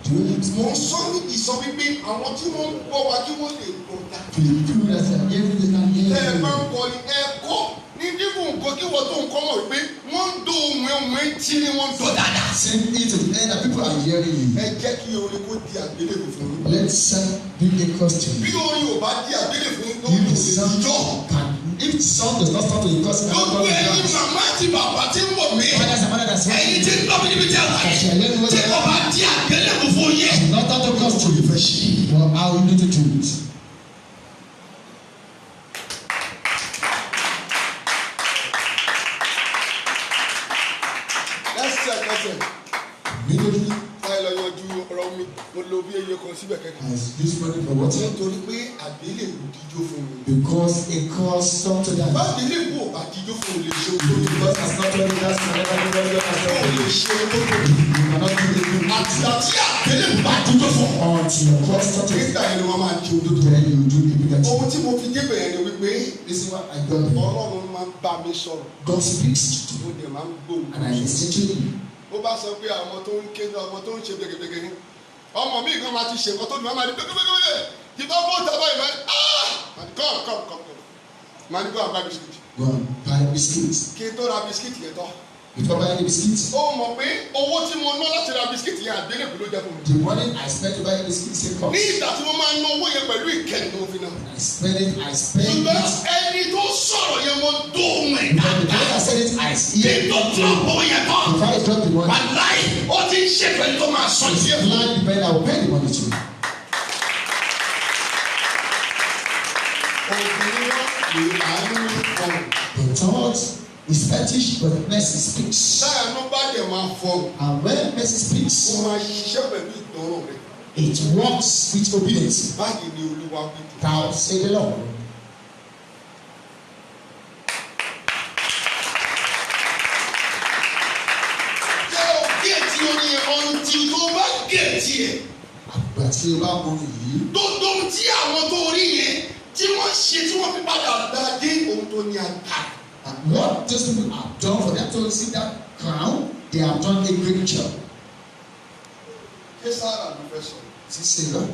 Speaker 4: do you
Speaker 1: Mo ń sọ ní ìsọ wípé àwọn tí wọ́n ń gbọ́ wa kí wọ́n lè gbọ́ ta.
Speaker 4: to the people that are hearing this and
Speaker 1: Ẹ
Speaker 4: hearing
Speaker 1: bá ń
Speaker 4: you?
Speaker 1: kọrin ẹ kọ́ ní dídùn nǹkan kí wọ́n tó nǹkan mọ̀ wípé wọ́n ń do ohun ẹ̀hún etí ni wọ́n ń dọ̀ dáadáa.
Speaker 4: Sing it to the end that people are hearing you.
Speaker 1: Ẹ jẹ́ kí orin kó di àgbélébùú fún yín.
Speaker 4: Let song be a costume.
Speaker 1: Bí orin ò bá di àgbélébùú fún yín,
Speaker 4: If
Speaker 1: lórí
Speaker 4: the
Speaker 1: ò lè
Speaker 4: song
Speaker 1: jọ́.
Speaker 4: can, if the song does not start to the cause, cannot
Speaker 1: Gbogbo
Speaker 4: come to
Speaker 1: ẹ̀yin
Speaker 4: dance.
Speaker 1: màmá àti bàbá tí ń wọ̀ mí.
Speaker 4: Fathers and mothers,
Speaker 1: Ẹ
Speaker 2: Not how you need to do it.
Speaker 1: Lẹ́sẹ̀kẹsẹ̀
Speaker 2: Immediately,
Speaker 1: táyì lọ yanjú ọ̀rọ̀ mi, mo lo bí iye kan síbẹ̀ kẹ́kẹ́.
Speaker 2: I used money for water
Speaker 1: Nítorí pé àgbélébù díjó fún mi.
Speaker 2: because it caused some to dance.
Speaker 1: Bá àgbélébù ò bá díjó fún mi lè ṣe ohun tó ní.
Speaker 2: Because has not told you that can never do what God has
Speaker 1: Ó
Speaker 2: done.
Speaker 1: lè ṣe ohun tó tó.
Speaker 2: You cannot do the good
Speaker 1: Àtìgbà tí àgbélébù bá díjó fún ọ.
Speaker 2: until your cross touches.
Speaker 1: Nígbà yẹn ni wọ́n máa di ohun tó tó.
Speaker 2: Then you do the bigger thing.
Speaker 1: Ohun tí mo fi débẹ̀ yẹn ni wípé
Speaker 2: This is what I got there.
Speaker 1: Ọlọ́run máa ń bá mi sọ̀rọ̀.
Speaker 2: God speaks to
Speaker 1: Mo
Speaker 2: me
Speaker 1: dẹ̀ máa ń gbóhùn.
Speaker 2: and I listen to him.
Speaker 1: Ó bá sọ pé àwọn tó ń ké ọmọ tó ń ṣe gbẹgẹgbẹgẹ ni. Ọmọ mi kan máa ti ṣe nǹkan tó dùn máa máa ní gbẹgbẹgbẹgbẹ. Tí bá bó tábà yìí máa ní ah! Máa ní come come come come. Máa ní go and buy biscuit.
Speaker 2: Go and buy biscuits.
Speaker 1: Kí n tó ra biscuit yẹn tán.
Speaker 2: Before buying the biscuits,
Speaker 1: Ó mọ̀ pé owó tí mo ná láti ra biscuit yẹn àgbélébùú ló jẹ́ fún mi.
Speaker 2: the money I spent to buy the biscuits is a
Speaker 1: Ní
Speaker 2: cost.
Speaker 1: ìgbà tí mo máa ń ná owó yẹn pẹ̀lú ìkẹyìn ni mo fi ná.
Speaker 2: I spend it, I spend
Speaker 1: Ṣùgbọ́n
Speaker 2: it.
Speaker 1: ẹni tó sọ̀rọ̀ yẹn mo dóhùn ẹ̀
Speaker 2: Because the
Speaker 1: dáadáa.
Speaker 2: day I said it, I
Speaker 1: Kí
Speaker 2: see
Speaker 1: n
Speaker 2: it.
Speaker 1: tó drop owó yẹn tán.
Speaker 2: Before I drop the money,
Speaker 1: Wàláì ó ti ń ṣètò ẹni tó máa sọ ìdí ẹ̀ fún mi.
Speaker 2: plan the bed, I will pay the money to.
Speaker 1: Obìnrin wọn pè àánú ní fọ̀hún.
Speaker 2: The thought is fetish, but mercy speaks.
Speaker 1: Táànú bá dẹ̀ máa fọ̀hún.
Speaker 2: And when mercy
Speaker 1: Ó
Speaker 2: speaks,
Speaker 1: máa ṣiṣẹ́ pẹ̀lú ìgbọràn rẹ̀.
Speaker 2: it works with obedience.
Speaker 1: Báyìí ni Olúwa wí.
Speaker 2: Thou say the Lord.
Speaker 1: Ṣé o géètì orin yẹn ọ̀ǹtì tó bá géètì ẹ̀?
Speaker 2: Àgbà tí o bá mọ yìí,
Speaker 1: Gbogbo ohun tí àwọn tó rí yẹn tí wọ́n ṣe tí wọ́n fi padà gba dé ohun tó ní agbára.
Speaker 2: and what those people have done for them to receive that crown, they have done a great job.
Speaker 1: Ṣé Sarah ló fẹ́ sọ?
Speaker 2: See, Sarah,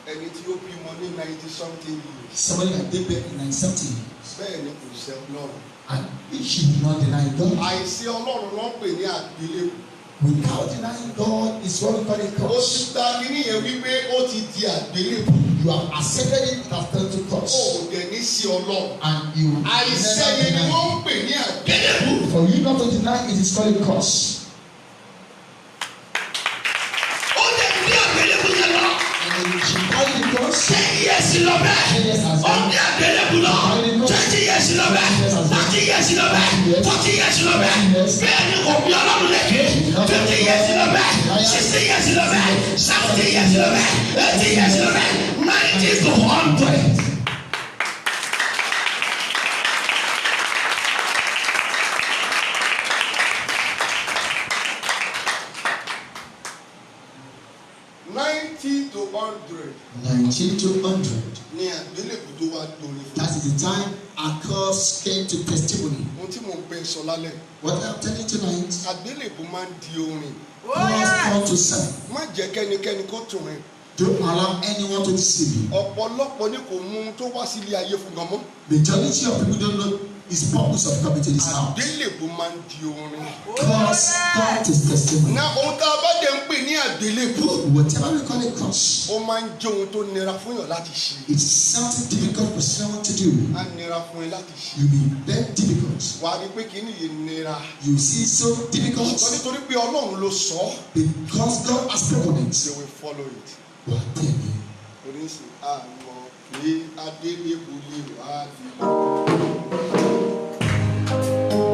Speaker 1: Ẹni tí ó bímọ ní 90 something years.
Speaker 2: somebody that gave birth in 1970,
Speaker 1: Bẹ́ẹ̀ ni kò ṣe Ọlọ́run.
Speaker 2: and if she did not deny God,
Speaker 1: Àìsí Ọlọ́run ló ń pè ní àgbélébùú.
Speaker 2: without denying God is what we call a
Speaker 1: Ó ti
Speaker 2: curse.
Speaker 1: gba kínní yẹn wípé ó ti di àgbélébùú.
Speaker 2: You have accepted it, it has turned to
Speaker 1: Ó
Speaker 2: curse,
Speaker 1: ò dẹ̀ ní sí Ọlọ́run.
Speaker 2: and you
Speaker 1: Àìsẹ́
Speaker 2: never
Speaker 1: yẹn ni
Speaker 2: deny.
Speaker 1: wọ́n ń pè ní àgbélébùú.
Speaker 2: For you not to deny it is called a curse.
Speaker 6: Ó lè ní àgbélébù yẹn lọ.
Speaker 2: And she carried the cross.
Speaker 6: 10 years lọ bẹ́ẹ̀. Ó ní àgbélébù lọ. 20 years lọ bẹ́ẹ̀. 30 years lọ bẹ́ẹ̀. 40 years lọ bẹ́ẹ̀. Bẹ́ẹ̀ ni kò bí Ọlọ́run lékè. 50 years lọ bẹ́ẹ̀. 60 years lọ bẹ́ẹ̀. 70 years lọ bẹ́ẹ̀. 80 years lọ bẹ́ẹ̀. 90 to 100.
Speaker 1: 90 to 100
Speaker 2: 90 to 100.
Speaker 1: ní àgbélébùú tó wá dorí fún.
Speaker 2: That is the time our curse came to testimony.
Speaker 1: Ohun tí mò ń bẹ sọ lálẹ́.
Speaker 2: What I'm telling you tonight,
Speaker 1: Àgbélébùú máa ń di orin.
Speaker 2: curse come to sign.
Speaker 1: Má jẹ́ kẹ́nikẹ́ni kó tún rìn.
Speaker 2: Don't allow anyone to deceive you.
Speaker 1: Ọ̀pọ̀lọpọ̀ ni kò mú ohun tó wá sílé ayé fún gan mọ́.
Speaker 2: Majority of people don't know his purpose of coming to this house.
Speaker 1: Àgbélébùú máa ń di orin.
Speaker 2: Curse come to testimony.
Speaker 1: Ná ohun tá a bá dẹ̀ ń pè ní àgbélébùú.
Speaker 2: Whatever we call a curse,
Speaker 1: Ó máa ń jẹ́ ohun tó nira fún yàn láti ṣe.
Speaker 2: it's something difficult for someone to do.
Speaker 1: Á nira fún ẹ láti ṣe.
Speaker 2: You be very difficult.
Speaker 1: Wà á rí pé kí nìyẹn nira.
Speaker 2: You see so difficult
Speaker 1: Ṣùgbọ́n nítorí pé Ọlọ́run ló sọ ọ́,
Speaker 2: because God has spoken it.
Speaker 1: you will follow it.
Speaker 2: Wà á tẹ̀lé.
Speaker 1: Oríṣi àmọ̀ pé adélébù lè wá di. Thank you.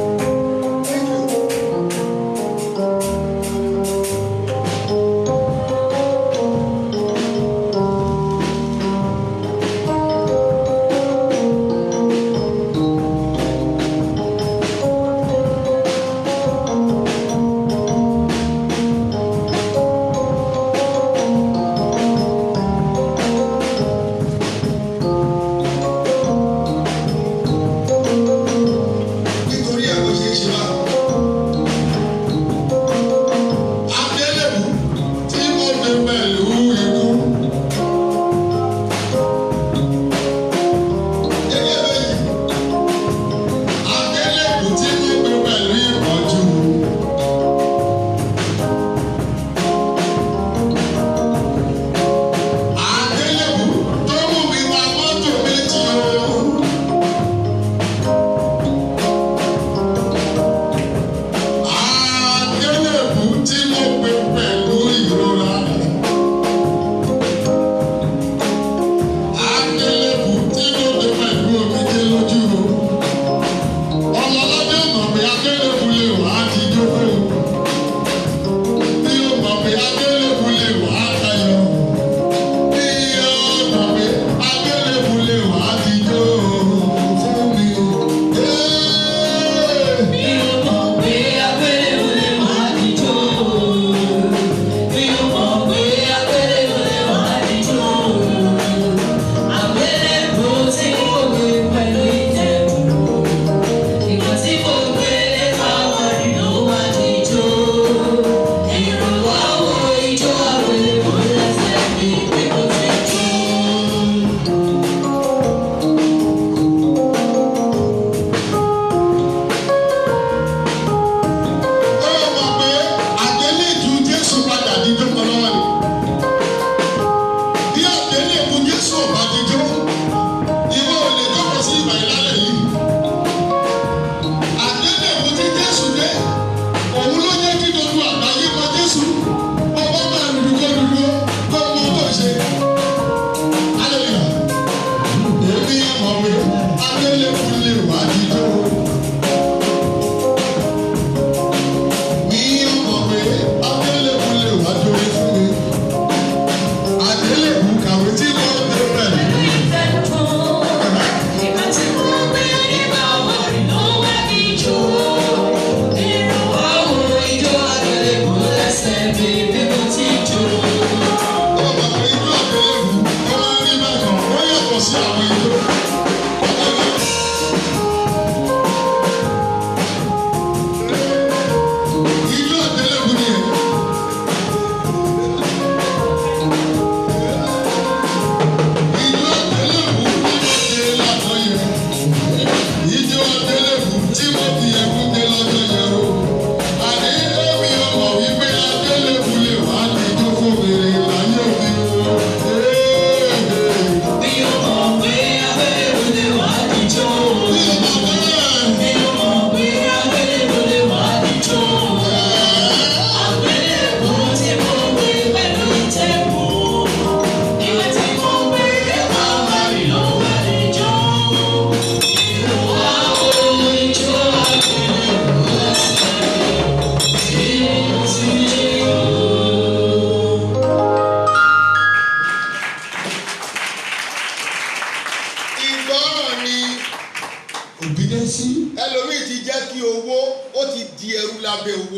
Speaker 2: Thank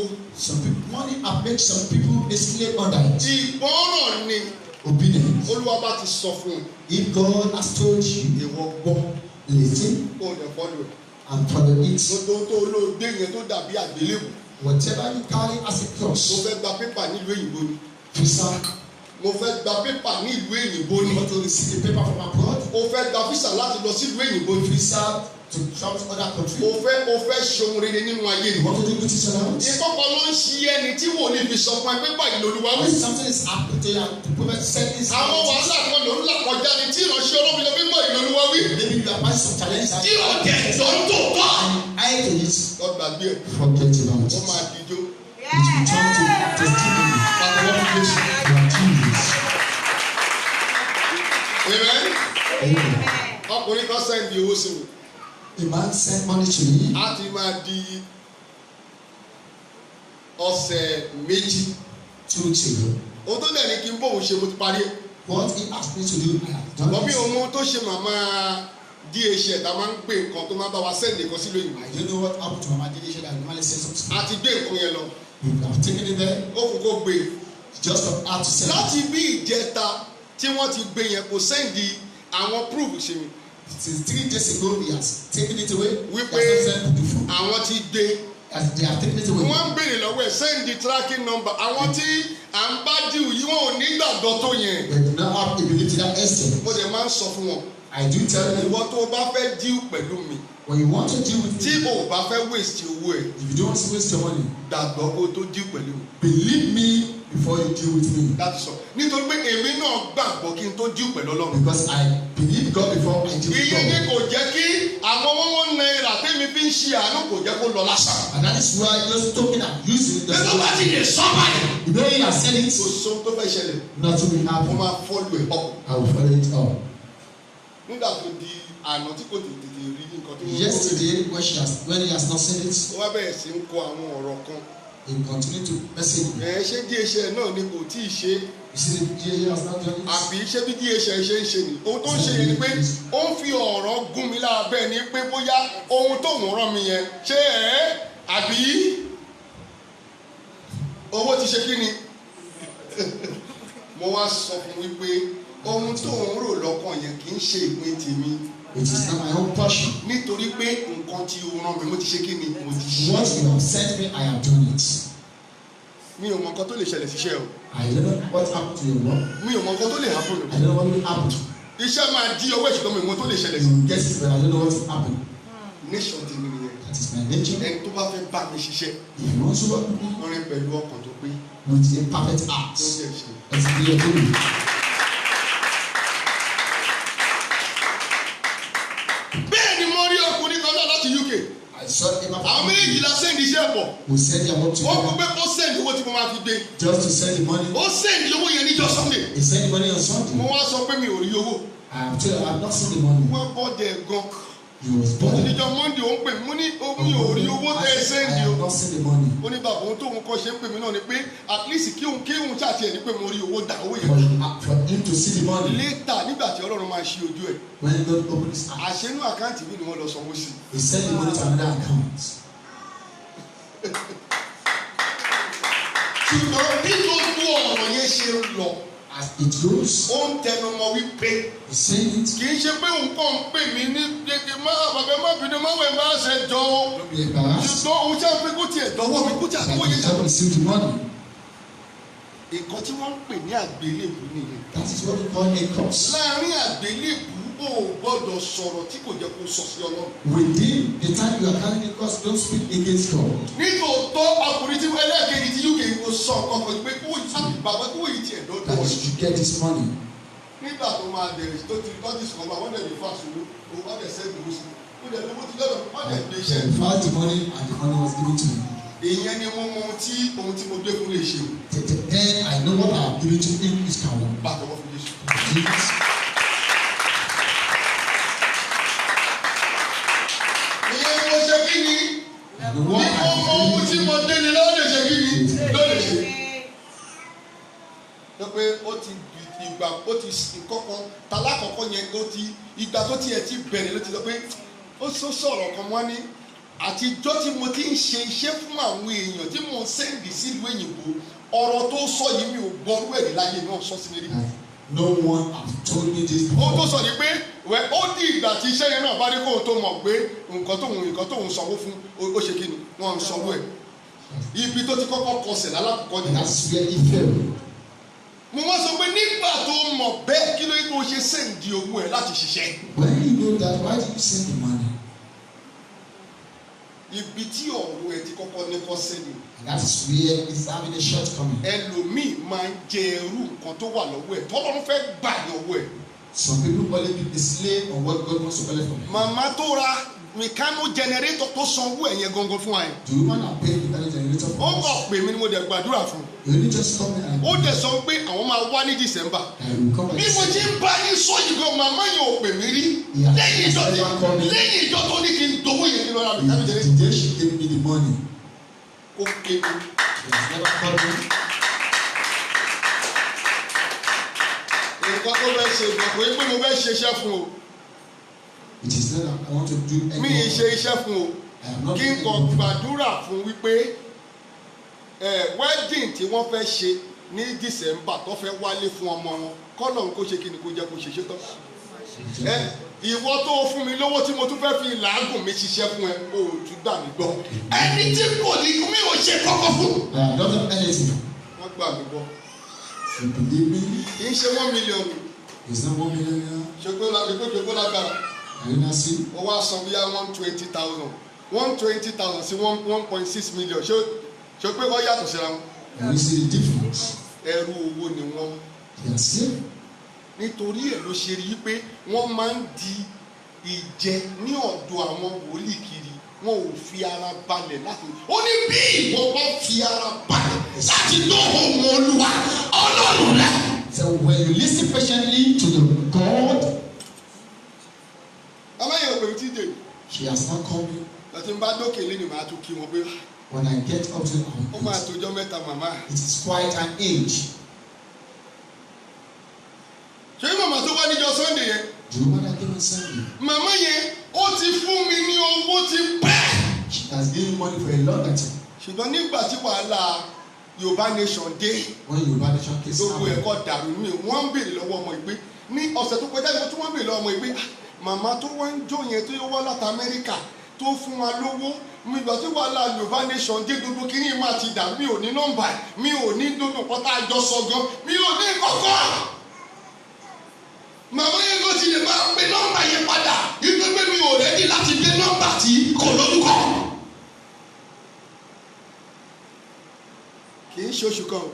Speaker 1: owó.
Speaker 4: Some people, money have made some people a slave under it.
Speaker 1: Ìgbọ́ràn ni.
Speaker 4: Obedience.
Speaker 1: Olúwa bá ti sọ fún un.
Speaker 4: If God has told you,
Speaker 1: Ìwọ gbọ́.
Speaker 4: listen
Speaker 1: Kó o dẹ̀ follow ẹ̀.
Speaker 4: and follow it.
Speaker 1: Gbogbo ohun tó olóògbé yẹn tó dàbí àgbélébù.
Speaker 4: Whatever you carry as a
Speaker 1: Mo
Speaker 4: cross,
Speaker 1: fẹ́ gba pépà nílùú òyìnbó ni.
Speaker 4: visa,
Speaker 1: Mo fẹ́ gba pépà nílùú òyìnbó
Speaker 4: you
Speaker 1: ni.
Speaker 4: want to receive a paper from abroad,
Speaker 1: O fẹ́ gba físà láti lọ sílùú òyìnbó ni.
Speaker 4: visa to travel to other country.
Speaker 1: O fẹ́ ṣohun rere nínú ayé
Speaker 4: You
Speaker 1: ni.
Speaker 4: want to do good things around.
Speaker 1: Ìkọ́kọ́ ló ń ṣe ẹni tí wòlíì fi sọ fún ẹ pé báyìí lolúwa wí.
Speaker 4: When something is happening to you, and the prophet said this.
Speaker 1: Àwọn wàhálà kan ló ń là kọjá ni tí ìránṣẹ́ Ọlọ́run lọ pé báyìí lolúwa wí.
Speaker 4: Maybe you are passing some challenges and
Speaker 6: Tí o dẹ̀ tó ń tò tọ́.
Speaker 4: I to it.
Speaker 1: Lọ gbàgbé ẹ̀.
Speaker 4: Forget about
Speaker 1: Ó
Speaker 4: it.
Speaker 1: máa dijó.
Speaker 4: It will turn to testimony.
Speaker 1: Pàtẹ́wọ́ fún Jésù.
Speaker 4: You are Jesus.
Speaker 1: Amen.
Speaker 4: Amen.
Speaker 1: Ọkùnrin kan send owó sí mi.
Speaker 4: A man sent money to me.
Speaker 1: Á ti máa di ọ̀sẹ̀ 2.
Speaker 4: 2 weeks ago.
Speaker 1: Ohun tó dẹ̀ ní kí n bóun ṣe, mo ti parí ẹ̀.
Speaker 4: What he asked me to do, I have done
Speaker 1: Wọ́n bí
Speaker 4: it.
Speaker 1: ohun tó ṣe màmá DHL tá a máa ń gbé nǹkan tó máa ń bá wa send nǹkan sílùú òyìnbó.
Speaker 4: I don't know what happened to Mama Dede that normally sends something.
Speaker 1: A ti gbé nǹkan yẹn lọ.
Speaker 4: We have taken it there
Speaker 1: Ó kù kó gbé.
Speaker 4: just for her to send.
Speaker 1: Láti bí ìjẹta tí wọ́n ti gbé yẹn, kò send àwọn proof sí mi.
Speaker 4: Since 3 days ago, he has taken it away. He
Speaker 1: Wípé
Speaker 4: has not sent the food.
Speaker 1: àwọn ti gbé.
Speaker 4: As they have taken it away.
Speaker 1: Wọ́n ń béèrè lọ́wọ́ ẹ̀, send tracking number. Àwọn tí à ń bá deal yìí, wọn ò ní gbàgbọ́ tó yẹn.
Speaker 4: They do not have ability to that extent.
Speaker 1: Mo dẹ̀ máa ń sọ fún wọn.
Speaker 4: I do tell you,
Speaker 1: Ìwọ tó o bá fẹ́ deal pẹ̀lú mi,
Speaker 4: when you want to deal with
Speaker 1: tí
Speaker 4: me,
Speaker 1: o ò bá fẹ́ waste owó ẹ̀,
Speaker 4: if you don't want to waste your money,
Speaker 1: gbàgbọ́ kó o tó deal pẹ̀lú mi.
Speaker 4: believe me before you deal with me.
Speaker 1: Láti sọ nítorí pé èmi náà gbàgbọ́ kí n tó deal pẹ̀lú Ọlọ́run.
Speaker 4: Because I believe God before I deal with
Speaker 1: Ìyẹn ni
Speaker 4: God.
Speaker 1: kò jẹ́ kí àwọn wọ́n náírà tẹ́mi fi ń ṣe àánú kò jẹ́ kó lọ lásán.
Speaker 4: And that is why those token I'm using,
Speaker 6: Pé tó bá ti lè sọ báyìí.
Speaker 4: the way he has said it,
Speaker 1: Kò sóhun tó fẹ́ ṣẹlẹ̀.
Speaker 4: nothing will
Speaker 1: Mo
Speaker 4: happen.
Speaker 1: máa follow ẹ̀ up.
Speaker 4: I will follow it up.
Speaker 1: Nígbà tó di àná tí kò tètè rí nǹkan tó ń
Speaker 4: Yesterday, when he has not seen it,
Speaker 1: ó wá bẹ̀rẹ̀ sí ń kọ àwọn ọ̀rọ̀ kan.
Speaker 4: he continued to message me.
Speaker 1: Ẹ ṣé DHL náà ni kò tí ì ṣe?
Speaker 4: You see, the DHL has not done it.
Speaker 1: Àbí ṣé bí DHL ṣe ń ṣe ni? Ohun tó ń ṣe yẹn ni pé ó ń fi ọ̀rọ̀ gún mi lára bẹ́ẹ̀ ni pé bóyá ohun tó ń rán mi yẹn ṣé ẹ̀ àbí owó ti ṣe kí ni. Mo wá sọ fún wípé ohun tó ń rò lọ́kàn yẹn kì í ṣe ìpín tèmi.
Speaker 4: It is not my own portion.
Speaker 1: Nítorí pé nǹkan tí o rán mi, mo ti ṣe kí ni, mo ti ṣe.
Speaker 4: What you have sent me, I have done it.
Speaker 1: Mi ò mọ nǹkan tó lè ṣẹlẹ̀ síṣẹ́ o.
Speaker 4: I don't know what happened to your work.
Speaker 1: Mi ò mọ nǹkan tó lè happen.
Speaker 4: I don't know what will happen.
Speaker 1: Iṣẹ́ máa di ọwọ́ ìṣùgbọ́n mi ò mọ tó lè ṣẹlẹ̀ sí.
Speaker 4: You will get it, but I don't know what will happen.
Speaker 1: Nation tèmi nìyẹn.
Speaker 4: That is my nature.
Speaker 1: Ẹni tó bá fẹ́ bá mi ṣiṣẹ́,
Speaker 4: If you want to work with me
Speaker 1: rìn pẹ̀lú ọkàn tó pé
Speaker 4: with a perfect heart,
Speaker 1: tó ń jẹ́ ṣe.
Speaker 4: let's be your doing.
Speaker 1: Bẹ́ẹ̀ ni mo rí ọkùnrin kan náà láti UK.
Speaker 4: I saw a man
Speaker 1: Àwọn méjì la send iṣẹ́ pọ̀.
Speaker 4: who send their work
Speaker 1: Ó kú
Speaker 4: together
Speaker 1: pé kó send owó tí mo máa fi gbé.
Speaker 4: just to send the money.
Speaker 1: Ó send owó yẹn níjọ́ Sunday.
Speaker 4: He sent the money on
Speaker 1: Mo
Speaker 4: Sunday.
Speaker 1: wá sọ pé mi ò rí owó.
Speaker 4: I have told you I have not seen the money.
Speaker 1: Wọ́n bọ́ dẹ̀ gan.
Speaker 4: He was bothered.
Speaker 1: Níjọ́ Monday, ó ń pè mí. Mo ní mi ò rí owó tẹ́ ẹ
Speaker 4: I
Speaker 1: send
Speaker 4: have
Speaker 1: o.
Speaker 4: not seen the money.
Speaker 1: Ó ní bàbá òun tóun kọ́ ṣe ń pè mí náà ni pé at least kí òun ṣàtìẹ̀ ní pé mo rí owó dà owó
Speaker 4: For,
Speaker 1: yẹn.
Speaker 4: for him to see the money.
Speaker 1: Later, nígbà tí Ọlọ́run máa ṣí ojú ẹ̀,
Speaker 4: When God opened his eyes,
Speaker 1: àṣẹnú account mi ni wọ́n lọ sanwó sí.
Speaker 4: he sent the money to another account.
Speaker 1: Ṣùgbọ́n bí gbogbo ọ̀rọ̀ yẹn ṣe ń lọ,
Speaker 4: As it goes,
Speaker 1: ó ń tẹnu mọ́ wípé
Speaker 4: he said it.
Speaker 1: kì í ṣe pé òun kàn ń pè mí ní kékeré má bàbá má bínú má wẹ̀ má ṣe jọ o.
Speaker 4: Don't be embarrassed.
Speaker 1: Ṣùgbọ́n òun ṣe ń pé kó tiẹ̀ dọ́wọ́ mi kó tiẹ̀
Speaker 4: That
Speaker 1: kó
Speaker 4: he
Speaker 1: yẹ.
Speaker 4: just received the money.
Speaker 1: Nǹkan tí wọ́n ń pè ní àgbélébù nìyẹn.
Speaker 4: That is what we call a cross.
Speaker 1: Láàárín àgbélébù, o ò gbọ́dọ̀ sọ̀rọ̀ tí kò jẹ́ kó sọ sí Ọlọ́run.
Speaker 4: Within the time you are carrying the cross, don't speak against God.
Speaker 1: Nítòótọ́, ọkùnrin tí ẹlẹ́ẹ̀kejì ti UK kò sọ nǹkan kan pé kó yìí bàbá kó yìí tiẹ̀ dọ́dọ̀
Speaker 4: That you should get this money.
Speaker 1: Nígbà tó máa bẹ̀rẹ̀ tó ti tọ́jú sọ̀rọ̀, wọ́n dẹ̀ lè fa sùúrù, wọ́n dẹ̀ sẹ́gun owó sí, ó dẹ̀ lówó ti lọ́dọ̀, wọ́n dẹ̀ gbé iṣẹ́.
Speaker 4: He passed the money and the money was given to him.
Speaker 1: Ìyẹn ni mo mọ ohun tí mo gbé fún lè ṣe o.
Speaker 4: Then I know what I have given to him is can work.
Speaker 1: Pàtẹ́wọ́ fún Jésù.
Speaker 4: Jesus.
Speaker 1: Ìyẹn ni mo ṣe kí ni
Speaker 4: I know what
Speaker 1: ní
Speaker 4: I
Speaker 1: mo mọ
Speaker 4: have
Speaker 1: ohun tí
Speaker 4: given
Speaker 1: mo dé ni lọ́wọ́ lè ṣe kí ni ló lè ṣe. Sọ pé ó ti ìgbà ó ti kọ́kọ́ talákọ̀ọ́kọ́ yẹn, ó ti ìgbà tó tiẹ̀ ti bẹ̀rẹ̀ ló ti sọ pé ó sọ sọ̀rọ̀ kan, wọ́n ní Àtijọ́ tí mo ti ń ṣe iṣẹ́ fún àwọn èèyàn tí mo ń send sílùú òyìnbó, ọ̀rọ̀ tó sọ yìí, mi ò gbọ́rú ẹ̀rí láyé mi, ò sọ sí mi rí.
Speaker 4: No one has told me this
Speaker 1: Ohun tó
Speaker 4: before.
Speaker 1: sọ ni pé wẹ́, ó di ìgbà tí iṣẹ́ yẹn náà bá dé kóun tó mọ̀ pé nǹkan tóun sanwó fún, ó ṣe kí ni wọ́n ń sanwó ẹ̀. Ibi tó ti kọ́kọ́ kọsẹ̀ lálákọ̀ọ́kọ́
Speaker 4: And
Speaker 1: nìyẹn.
Speaker 4: that's where he failed.
Speaker 1: Mo wá sọ pé nígbà tó mọ̀ bẹ́ẹ̀, kí ló yẹ tó ṣe send owó ẹ̀ láti ṣiṣẹ́?
Speaker 4: When you know that, why did you send the money?
Speaker 1: Ibi tí ọ̀rọ̀ ẹ̀ ti kọ́kọ́ ní kọ́sẹ̀ ni.
Speaker 4: And that is where it's having a shortcoming.
Speaker 1: Ẹlòmíì máa ń jẹ ẹrú nǹkan tó wà lọ́wọ́ ẹ̀ tọ́lọ́run fẹ́ gbà ní ọwọ́ ẹ̀.
Speaker 4: Some people only be the slave of what God wants to collect from them.
Speaker 1: Màmá tó ra Mikano generator tó sanwó ẹ̀ yẹn gangan fún wa yẹn,
Speaker 4: The woman that paid the generator
Speaker 1: ó
Speaker 4: for
Speaker 1: kọ̀
Speaker 4: us,
Speaker 1: pè mí ni, mo dẹ̀ gbàdúrà fún un.
Speaker 4: you only just come in and
Speaker 1: Ó dẹ̀ sọ pé àwọn máa wá ní December.
Speaker 4: I will come
Speaker 1: Bí
Speaker 4: and
Speaker 1: mo ti ń bá yín sọ yìí gan, màmá yẹn ò pè mí rí lẹ́yìn ìjọ tó ní kí n dowó yẹn nínú ara Mikano
Speaker 4: The
Speaker 1: generator.
Speaker 4: day she gave me the money,
Speaker 1: Kó ké mi.
Speaker 4: she has never called me.
Speaker 1: Nǹkan tó fẹ́ ṣe ìgbà pé mo fẹ́ ṣe iṣẹ́ fún o.
Speaker 4: It is not that I want to do
Speaker 1: Mi ì
Speaker 4: anything.
Speaker 1: ṣe iṣẹ́ fún o.
Speaker 4: I am not
Speaker 1: Kí n
Speaker 4: doing
Speaker 1: kàn
Speaker 4: anything.
Speaker 1: gbàdúrà fún wípé ẹ wedding tí wọ́n fẹ́ ṣe ní December, tó fẹ́ wálé fún ọmọ wọn, kọ́lọ̀ ń kó ṣe kí ni, kó jẹ́ kó ṣe ṣe tán. Ẹ ìwọ tó o fún mi lówó tí mo tún fẹ́ fi làágùn mi ṣiṣẹ́ fún ẹ, o ò tún gbà mí gbọ́.
Speaker 6: Ẹni tí kò ní mi ò ṣe kọ́kọ́ fún.
Speaker 4: I have not done anything.
Speaker 1: Wọ́n gbà mí gbọ́.
Speaker 4: You believe me?
Speaker 1: Kì í ṣe 1 million.
Speaker 4: It's not 1 million naira.
Speaker 1: Ṣe pé lágbára.
Speaker 4: Are you not see?
Speaker 1: Ó wá san bíyá 120,000, 120,000 sí 1.6 million. Ṣe pé wọ́n yàtọ̀ síra wọn?
Speaker 4: Can you see the difference?
Speaker 1: Ẹrú owó ni wọ́n.
Speaker 4: They are slave.
Speaker 1: Nítorí ẹ̀ ló ṣe rí i pé wọ́n máa ń di ìjẹ ní ọ̀dọ̀ àwọn wòlíì kiri. Wọn ò fi ara balẹ̀ láti,
Speaker 6: Ó ní bí ìwọ bá fi ara balẹ̀ láti gbọ́ ohùn Olúwa Ọlọ́run rẹ.
Speaker 4: So when you listen patiently to the God,
Speaker 1: Amáyẹ̀ òpè tí dè.
Speaker 4: she has not called me.
Speaker 1: Láti ń bá dókè lé ni màá tún kí wọn pé
Speaker 4: When I get up to
Speaker 1: ó máa tójọ́ mẹ́ta, màmá.
Speaker 4: It is quite an age.
Speaker 1: Ṣé màmá tó wá níjọ́ Sunday yẹn,
Speaker 4: The woman that came on Sunday,
Speaker 1: màmá yẹn, ó ti fún mi ní owó ti pẹ́.
Speaker 4: she has given money for a longer time.
Speaker 1: Ṣùgbọ́n nígbà tí wàhálà Yorùbá Nation dé,
Speaker 4: When Yoruba Nation case
Speaker 1: gbogbo
Speaker 4: happened,
Speaker 1: ẹ̀kọ́ dàrú mi. Wọ́n ń béèrè lọ́wọ́ ọmọ ìgbé ní ọ̀sẹ̀ tó kọjá yìí tí wọ́n ń béèrè lọ́wọ́ ọmọ ìgbé, "Ah, màmá tó wá ń jó yẹn, tó wá láti Amẹ́ríkà, tó fún wa lówó, mi ìgbà tí wàhálà Yorùbá Nation dé, gbogbo kínní máa ti dà, mi ò ní nọ́mbà, mi ò ní gbogbo nǹkan tá a jọ sọ gan, mi ò ní kọ́kọ́."
Speaker 6: Màmá yẹn ló ti lè máa pe nọ́mbà yẹn padà wípé pé mi ò ready láti gbé nọ́mbà tí kò lórúkọ.
Speaker 1: Kì í ṣe oṣù kan o,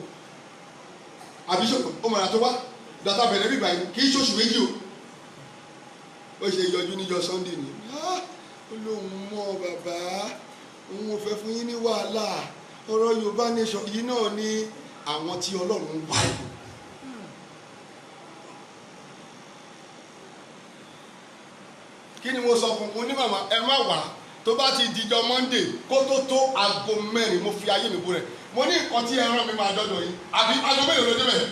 Speaker 1: àbí ṣòkò ó mọ̀ra tó wá dàtà bẹ̀rẹ̀ bíbá yìí, kì í ṣe oṣù 2 o. Ó ṣe yọjú níjọ́ Sunday ni. "Ah," ó lóun mọ bàbá, òun ò fẹ́ fún yín ní wàhálà, ọ̀rọ̀ Yorùbá Nation yìí náà ni àwọn tí Ọlọ́run wá yìí. Kí ni mo sọ fún un? Mo ní, "Màmá, ẹ má wá." Tó bá ti dijọ́ Monday, kó tó tó aago 4, mo fi ayé mi bú rẹ̀, mo ní nǹkan tí ẹ rán mi máa dọ́dọ̀ yín. Àbí aago mélòó ló débẹ̀?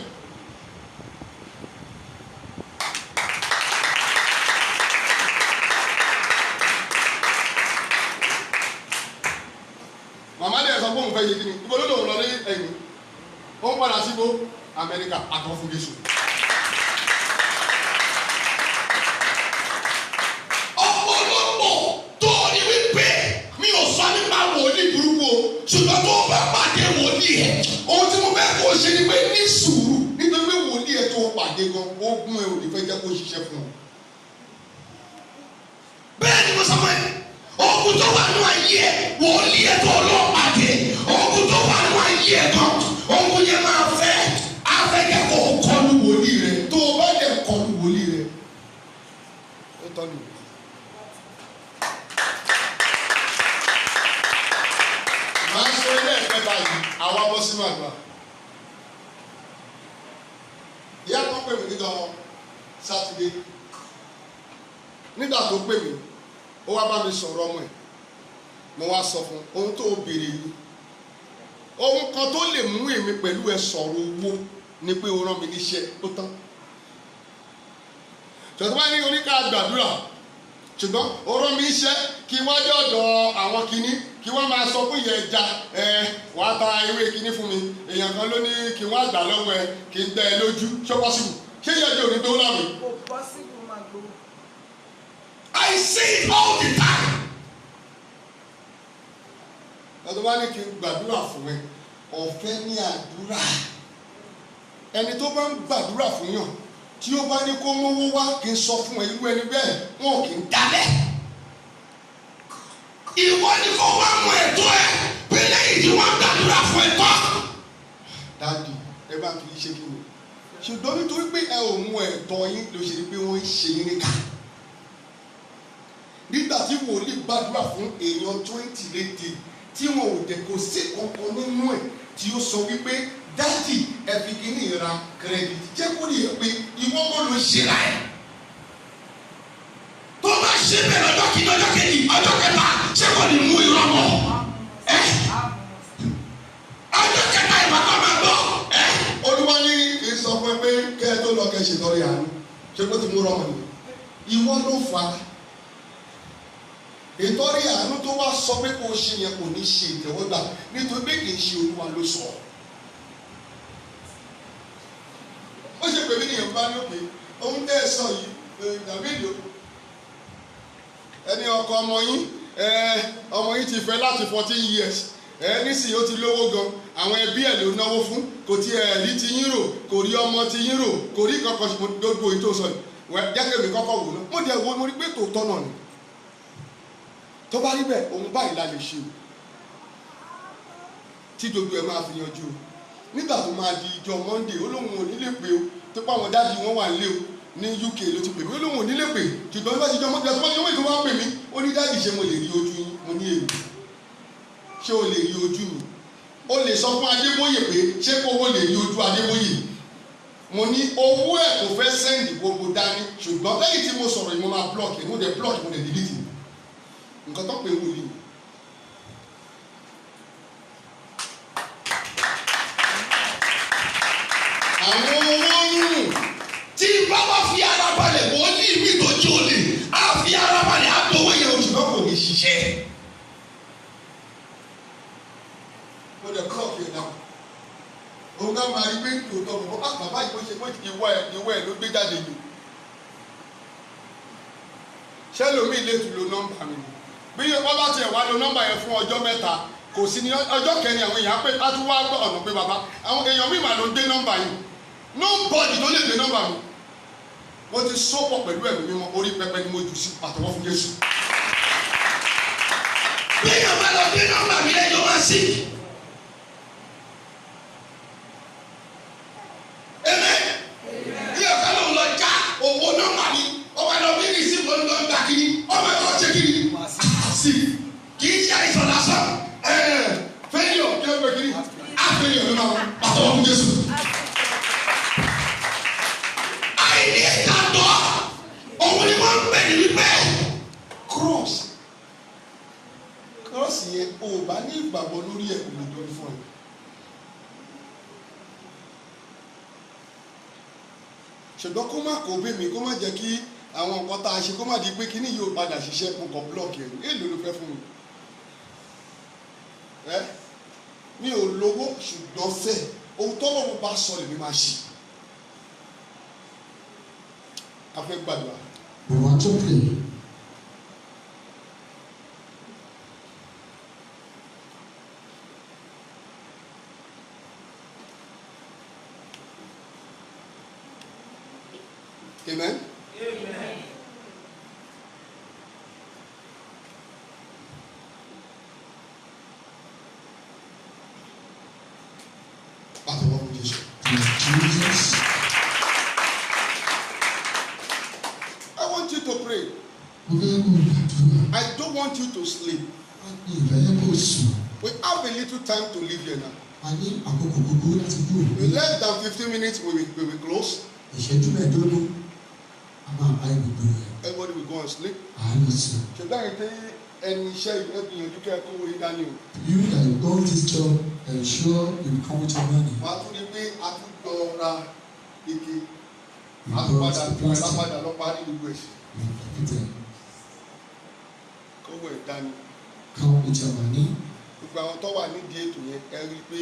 Speaker 1: Màmá dẹ̀ sọ pé òun fẹ́ yé kí ni, ibo ló lòun lọ ní ẹ̀yìn, ó ń padà síbò Amẹ́ríkà àtọ́ fún Jésù.
Speaker 6: Ọ̀pọ̀lọpọ̀ tó rí wípé mi ò sọ nípa wòlíì burúkú o, ṣùgbọ́n tó bá pàdé wòlíì ẹ̀, ohun tí mo fẹ́ kó o ṣe ni pé ní sùúrù,
Speaker 1: nítorí pé wòlíì ẹ̀ tó pàdé gan, ogun ẹ̀ ò ní fẹ́ jẹ́ kó ṣiṣẹ́ fún ọ.
Speaker 6: Bẹ́ẹ̀ ni mo sọ fún ẹ, ogun tó wà nínú ayé ẹ, wòlíì ẹ tó lọ pàdé, ogun tó wà nínú ayé ẹ gan, ogun yẹn máa fẹ́ afẹ́kẹ́ kó o kọlu
Speaker 1: Wòlíì rẹ tó o bá dẹ̀ kọlu wòlíì rẹ, ó tọ́ ni. Màá sọ ilé ẹ̀kẹta yìí, àwa bọ́ sínú àdúrà. Ìyá kan pè mí níjọ́ Sátidé. Nígbà tó pè mí, ó wá bá mi sọ̀rọ̀ ọmọ ẹ̀. Mo wá sọ fún un ohun tó o béèrè yìí, ohun kan tó lè mú èmi pẹ̀lú ẹ sọ̀rọ̀ owó ni pé o rán mi níṣẹ́, ó tán. Ṣọ̀tún bá ní oníkà gbàdúrà. Ṣùgbọ́n oró mi ṣẹ́ kí wọ́n dé ọ̀dọ̀ àwọn kinní kí wọ́n máa sọ fún ìyẹn ẹja, ẹ wàá ta ewé kinní fún mi. Èèyàn kan ló ní kí wọ́n àgbà lọ́wọ́ ẹ kí n gbẹ ẹ lójú. Ṣó possible? Ṣé ìyẹn jẹ́ òní tó láwùí?
Speaker 5: Kò possible, máa gbowó.
Speaker 6: I see it all the time.
Speaker 1: Ọdún bá ní kí n gbàdúrà fún ẹ, ọ̀fẹ́ ní àdúrà. Ẹni tó bá ń gbàdúrà fún yàn tí ó bá ní kó mówó wá, kí n sọ fún ẹ, irú ẹni bẹ́ẹ̀ wọn kì í
Speaker 6: Dalẹ̀. Ìwọ ni kò wá mú ẹ̀tọ́ ẹ pé lẹ́yìn tí wọ́n gbàdúrà fún ẹ tán.
Speaker 1: Daddy, ẹ bá fi ṣe kí ni, ṣùgbọ́n nítorí pé ẹ ò mú ẹ̀tọ́ yín ló ṣe pé wọ́n ń ṣe yín níkà. Nígbà tí wòlíì gbàdúrà fún èèyàn 20 léde tí wọn ò dẹ̀, kò sí kankan nínú ẹ̀ tí ó sọ wípé, "Daddy, ẹ fi kíní ra credit." Jẹ́ kó lè pé ìwọ kọ́ ló ṣe ra ẹ̀.
Speaker 6: Tó bá ṣe bẹ́ẹ̀ lọ́jọ́ kìíní, ọjọ́ kejì, ọjọ́ kẹta, ṣé kò ní mú irọ́ mọ́ ẹ? Ọjọ́ kẹta ìwà kan máa gbọ́ ẹ.
Speaker 1: Olúwa ní kí n sọ fún ẹ pé kẹ́ ẹ tó lọ, kẹ́ ẹ ṣètọrẹ àánú. Ṣé kó ti mú rọmọ ni? Ìwọ ló fà á. Ìtọ́rí àánú tó wá sọ pé kó o ṣe yẹn kò ní ṣe ìtẹ́wọ́gbà nítorí pé kì í ṣe Olúwa ló sọ. Ó ṣe pèmí nìyẹn bá ní òkè ohun tẹ́ ẹ sọ yìí ìgbà mélòó ẹni ọkọ ọmọ yín, ọmọ yín ti fẹ́ láti 14 years ẹ, nísìnyí ó ti lówó gan, àwọn ẹbí ẹ̀ ló náwó fún, kò tí ẹ rí ti yín rò, kò rí ọmọ ti yín rò, kò rí kankan. Gbogbo èyí tó sọ yìí wẹ, jẹ́ kí èmi kọ́kọ́ wò ná. Mo dẹ̀ wo, mo rí pé tòótọ́ náà ni. Tó bá rí bẹ́ẹ̀, òun báyìí la lè ṣe o tí gbogbo ẹ̀ máa fi yanjú o. Nígbà tó máa di ìjọ Monday, ó lóun ò ní lè pè o, tó pa àwọn daddy wọn wà nílé o ní UK ló ti pè mí. Ó lóun ò ní lè pè, ṣùgbọ́n bí wọ́n ti jọ Monday tó bá ti jọ Monday tó wá pè mí, ó ní, "Daddy, ṣé mo lè rí ojú yín?" Mo ní, "Èrò ṣé o lè rí ojú mi? O lè sọ fún Adébóyè pé ṣé kówó lè rí ojú Adébóyè?" Mo ní owó ẹ̀ tó fẹ́ send gbogbo dání, ṣùgbọ́n lẹ́yìn tí mo sọ̀rọ̀ yìí, mo máa block ẹ̀. Mo dẹ̀ block, mo dẹ̀ delete nǹkan tó pè é wòlíì. Àwọn owó rùn.
Speaker 6: Tí bá wá fi ara balẹ̀, wòlíì mi tó jó lè á fi ara balẹ̀, á gbowó yẹn oṣù náà, kò ní ṣiṣẹ́.
Speaker 1: Mo dẹ̀ block ẹ̀ náà. Òun náà máa rí pé tòótọ́ bọ̀ bá bàbá yìí, bó ṣe bó ìwọ ẹ̀ ló gbé jáde yìí. Ṣẹlòmíì lè tún lo nọ́mbà mi bí wọ́n bá tiẹ̀ wá lo nọ́mbà yẹn fún ọjọ́ 3, kò sí ní ọjọ́ kẹrin, àwọn èèyàn pé á tún wá gbọ́ ọ̀nà pé bàbá, àwọn èèyàn mi mà ló ń gbé nọ́mbà yìí. Nobody ló lè gbé nọ́mbà mi. Mo ti sọ́pọ̀ pẹ̀lú ẹ̀mí mímọ́, orí pẹpẹ ni mo jù sí. Pàtẹ́wọ́ fún Jésù.
Speaker 6: Bí èèyàn bá lọ gbé nọ́mbà mi lẹ́yìn, ó máa sí. Amen. Bí ọ̀kan lòun lọ já owó nọ́mbà mi, ó wá lọ bí ní sí ló ń lọ gbà kiri, ọmọ ẹ̀kọ́ ṣe kiri.
Speaker 1: Sí.
Speaker 6: Kì í ṣe àìsàn lásán.
Speaker 1: Failure kí ló ń gbé kiri á, failure ló máa. Pàtẹ́wọ́ fún Jésù.
Speaker 6: Àìní ìgbàgbọ́ òun ni wọ́n ń pè ní wípé
Speaker 1: Cross, cross yẹn, o ò bá ní ìgbàgbọ́ lórí ẹ̀, kò lè jọ fún ẹ. Ṣùgbọ́n kó má kó bí mi, kó má jẹ́ kí àwọn nǹkan tá a ṣe kó má di pé kíní yóò padà ṣiṣẹ́, mo kàn block ẹ̀ ní. Èlò ló fẹ́ fún mi ẹ? Mi ò lówó, ṣùgbọ́n fẹ́ ohun tọ́lọ́run bá sọ lèmi máa ṣe. A fẹ́ gbàdúrà.
Speaker 4: We want to pray.
Speaker 1: Amen.
Speaker 5: Amen.
Speaker 1: Pàtẹ́wọ́ fún Jésù.
Speaker 4: To Jesus.
Speaker 1: I want you to pray.
Speaker 4: Mo fẹ́ kó o gbàdúrà.
Speaker 1: I don't want you to sleep.
Speaker 4: Mi ò fẹ́ kó o sùn.
Speaker 1: We have a little time to live here now.
Speaker 4: A ní àkókò kúkúrú láti kúrò.
Speaker 1: In less than 15 minutes, we will close.
Speaker 4: Ìṣẹ́jú 15, a máa bá ibùdó rẹ̀.
Speaker 1: Everybody will go and sleep.
Speaker 4: À á lọ sùn.
Speaker 1: Ṣùgbọ́n àyè tí ẹni iṣẹ́ yìí, ẹ gbìyànjú kẹ́ ẹ kó owó yín dání o.
Speaker 4: You that you got this job, ensure you come with your money.
Speaker 1: Wàá tún rí pé a tún lọ ra ike.
Speaker 4: You
Speaker 1: A tún
Speaker 4: brought
Speaker 1: padà
Speaker 4: the plastic.
Speaker 1: padà lọ parí gbogbo ẹ̀.
Speaker 4: You repeated.
Speaker 1: Gbogbo ẹ̀ dání.
Speaker 2: Come with your money.
Speaker 1: Gbogbo àwọn tó wà nídìí ètò yẹn, ẹ rí i pé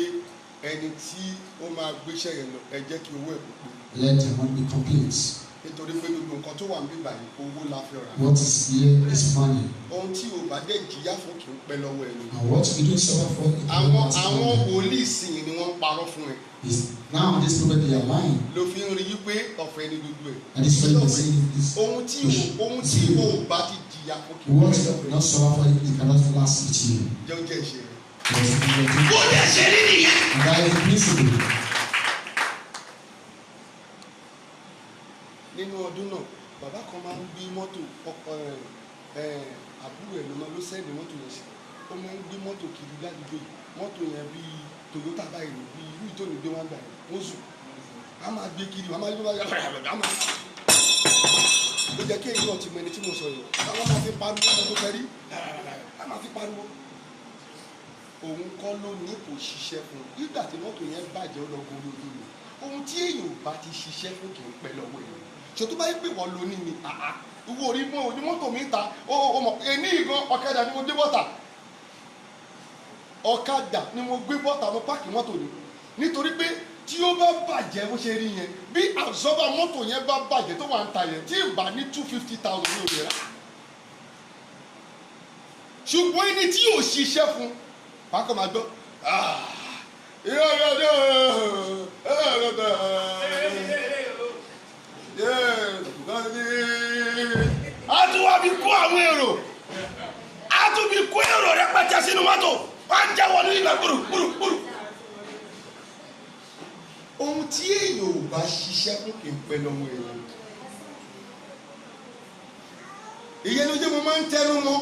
Speaker 1: ẹni tí ó máa gbéṣẹ́ yẹn lọ, ẹ jẹ́ kí owó ẹ̀ kó pé.
Speaker 2: Let the money be complete.
Speaker 1: Nítorí pé gbogbo nǹkan tó wà níbí báyìí, owó la fi rà.
Speaker 2: What is here is money.
Speaker 1: Ohun tí o bá dẹ̀ jìyà fún kì í pẹ́ lọ́wọ́ ẹni.
Speaker 2: And what you don't suffer for, it will
Speaker 1: Àwọn
Speaker 2: not last
Speaker 1: àwọn
Speaker 2: longer.
Speaker 1: wòlíì sìn ni wọ́n ń parọ́ fún ẹ.
Speaker 2: Is now this prophet, they are lying.
Speaker 1: Ló fi ń rí i pé ọ̀fẹ́ ni gbogbo ẹ̀.
Speaker 2: And this prophet is saying is
Speaker 1: Ohun tí o bá ti jìyà fún kì í
Speaker 2: what
Speaker 1: pẹ́
Speaker 2: you
Speaker 1: lọ́wọ́
Speaker 2: do
Speaker 1: ẹ.
Speaker 2: not suffer for, it cannot last with you.
Speaker 1: Jẹ́ oúnjẹ ìṣe rẹ̀.
Speaker 2: Yes, you
Speaker 6: Bó dẹ̀ ṣe rí nìyẹn.
Speaker 2: And that is the principle.
Speaker 1: Nínú ọdún náà, bàbá kan máa ń gbé mọ́tò ọkọ ẹ àbúrò ẹ̀ lọ́nà ló send mọ́tò yẹn sí. Ó máa ń gbé mọ́tò kiri ládùúgbò yìí. Mọ́tò yẹn bíi Toyota báyìí ni, bíi irú ìtòní gbé wọn gbà yẹn mọ́sù a máa gbé kiri, a máa gbé báyìí, a máa ó jẹ́ kí èyí náà ti mọ ẹni tí mo sọ yẹn. Àwọn máa fi pariwo gbogbo fẹ́ rí, a máa fi pariwo. Òun kọ́ ló ní, kò ṣiṣẹ́ fún un. Nígbà tí mọ́tò yẹn bàjẹ́, ó lọ gorí ojú mi. Ohun tí èèyàn ò bá ti ṣiṣẹ́ fún kì í pẹ́ lọ́wọ́ èèyàn. Ṣò tó bá yẹ pé wọ́n lo ní ni àá owó orí mọ́ oní mọ́tò mi ta ó mọ̀ èní ìgan. Ọ̀kadà ni mo gbé bọ́tà, ọ̀kadà ni mo gbé bọ́tà, mo park mọ́tò ni, nítorí pé tí ó bá bàjẹ́, bó ṣe rí yẹn, bí absorber mọ́tò yẹn bá bàjẹ́ tó wà ń ta yẹn, tí ì bá ní 250,000 ní òde rà. Ṣùgbọ́n ẹni tí yóò ṣiṣẹ́ fún wàá kọ́ máa gbọ́ "Ah, irọ́, irọ́, irọ́, irọ́, irọ́."
Speaker 6: A tún wá fi kó àwọn èrò, a tún fi kó èrò rẹpẹtẹ sínú mọ́tò, wọ́n á jẹ́ wọnú ìgbà gbúrú gbúrú gbúrú.
Speaker 1: Ohun tí èèyàn ò bá ṣiṣẹ́ fún kì í pẹ́ lọ́wọ́ èèyàn. Ìyẹn ló jẹ́ mo máa ń tẹnu mọ́.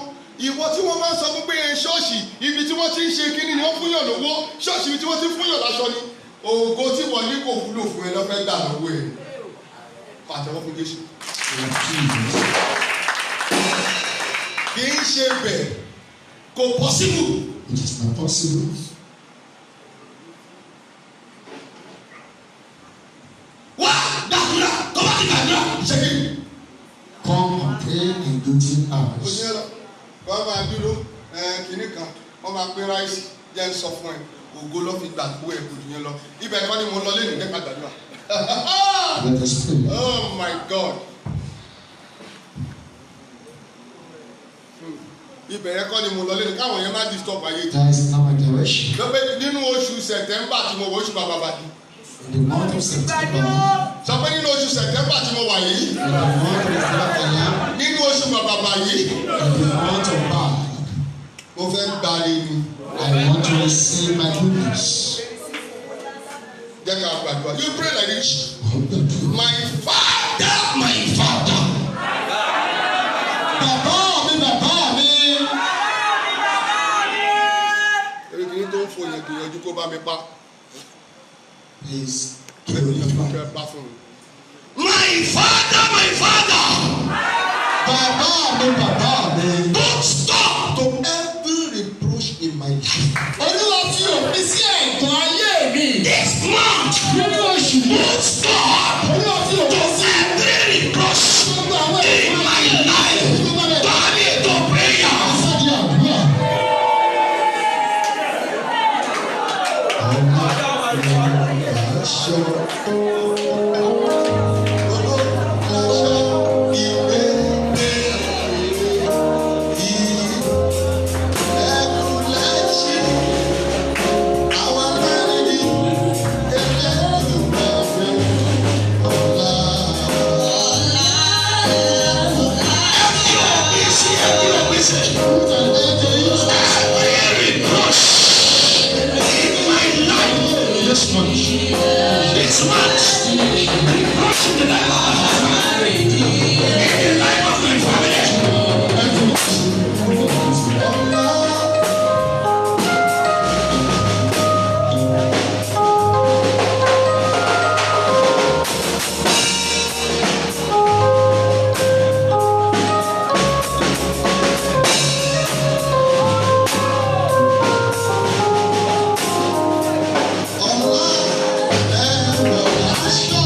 Speaker 1: Ìwọ tí wọ́n máa ń sọ fún pé ẹ, ṣọ́ọ̀ṣì ibi tí wọ́n ti ń ṣe kínní ni wọ́n fúnyàn lówó, ṣọ́ọ̀ṣì ibi tí wọ́n ti ń fúnyàn láṣọ ni, ògo tí wọ́n ní kò wúlò fún ẹ lọ́fẹ́ gbà lọ́wọ́ ẹ. Pàtẹ́wọ́ fún Jésù.
Speaker 2: Jesus.
Speaker 1: Kì í ṣe bẹ̀, kò possible.
Speaker 2: It is not possible.
Speaker 6: Wá gbàdúrà, tó bá ti gbàdúrà
Speaker 1: Ṣé kí
Speaker 2: Come and pray and go to your house.
Speaker 1: Oyin lọ, wọ́n máa dúró kínní kan, wọ́n máa pín rice. Jẹ́ ń sọ fún ẹ, ògo ló fi gbàgbó ẹ, kò jù yẹn lọ. Ibẹ̀ kọ́ ni mo lọ lẹ́nu nípa gbàdúrà.
Speaker 2: Let us pray.
Speaker 1: Oh my God. Ibẹ̀ yẹn kọ́ ni mo lọ lẹ́nu, káwọn yẹn má disturb ayé jù.
Speaker 2: That is not my direction.
Speaker 1: Lọ́pẹ́ nínú oṣù September tí mo wọ, oṣù bàbá bàdí.
Speaker 2: In the month of September,
Speaker 1: Sọ pé nínú oṣù September tí mo wà yìí,
Speaker 2: in the month of September,
Speaker 1: nínú oṣù bàbá yìí,
Speaker 2: in the month of March,
Speaker 1: mo fẹ́ gbáre ni.
Speaker 2: I want to receive my goodness.
Speaker 1: Jẹ́ ká gbàdúrà. You pray like this.
Speaker 6: My father, my father.
Speaker 2: Bàbá mi, bàbá mi.
Speaker 1: Torí kìíní tó ń fò yẹn, gbìyànjú kó bá mi pa.
Speaker 2: Please kill the fly.
Speaker 1: Kẹ́ pa fún mi.
Speaker 6: My father, my father.
Speaker 2: Bàbá mi, bàbá mi.
Speaker 6: Don't stop to every reproach in my life.
Speaker 2: Olúwa fi òpin sí ẹ̀gàn ayé mi.
Speaker 6: This month,
Speaker 2: Nínú oṣù yìí.
Speaker 6: don't stop
Speaker 2: Olúwa fi
Speaker 6: to
Speaker 2: òpin sí
Speaker 6: every reproach
Speaker 2: gbogbo àwọn
Speaker 6: in
Speaker 2: ẹ̀gàn
Speaker 6: my
Speaker 2: ayé mi.
Speaker 6: life. Turn it to prayer.
Speaker 2: Sọ́jí àdúrà. Ọmọ aṣọ
Speaker 1: Olóòlàṣọ ìwé ẹkùnlẹ́sì àwọn aláìní ẹlẹ́dùnmọ̀fẹ́ ọ̀la.
Speaker 6: Every òpin sí. Every reproach in my life.
Speaker 2: This month.
Speaker 6: This month, reproach in the life of my husband, in the life of my family.
Speaker 1: Ọ̀la. Ọ̀la ẹ̀rọ aṣọ.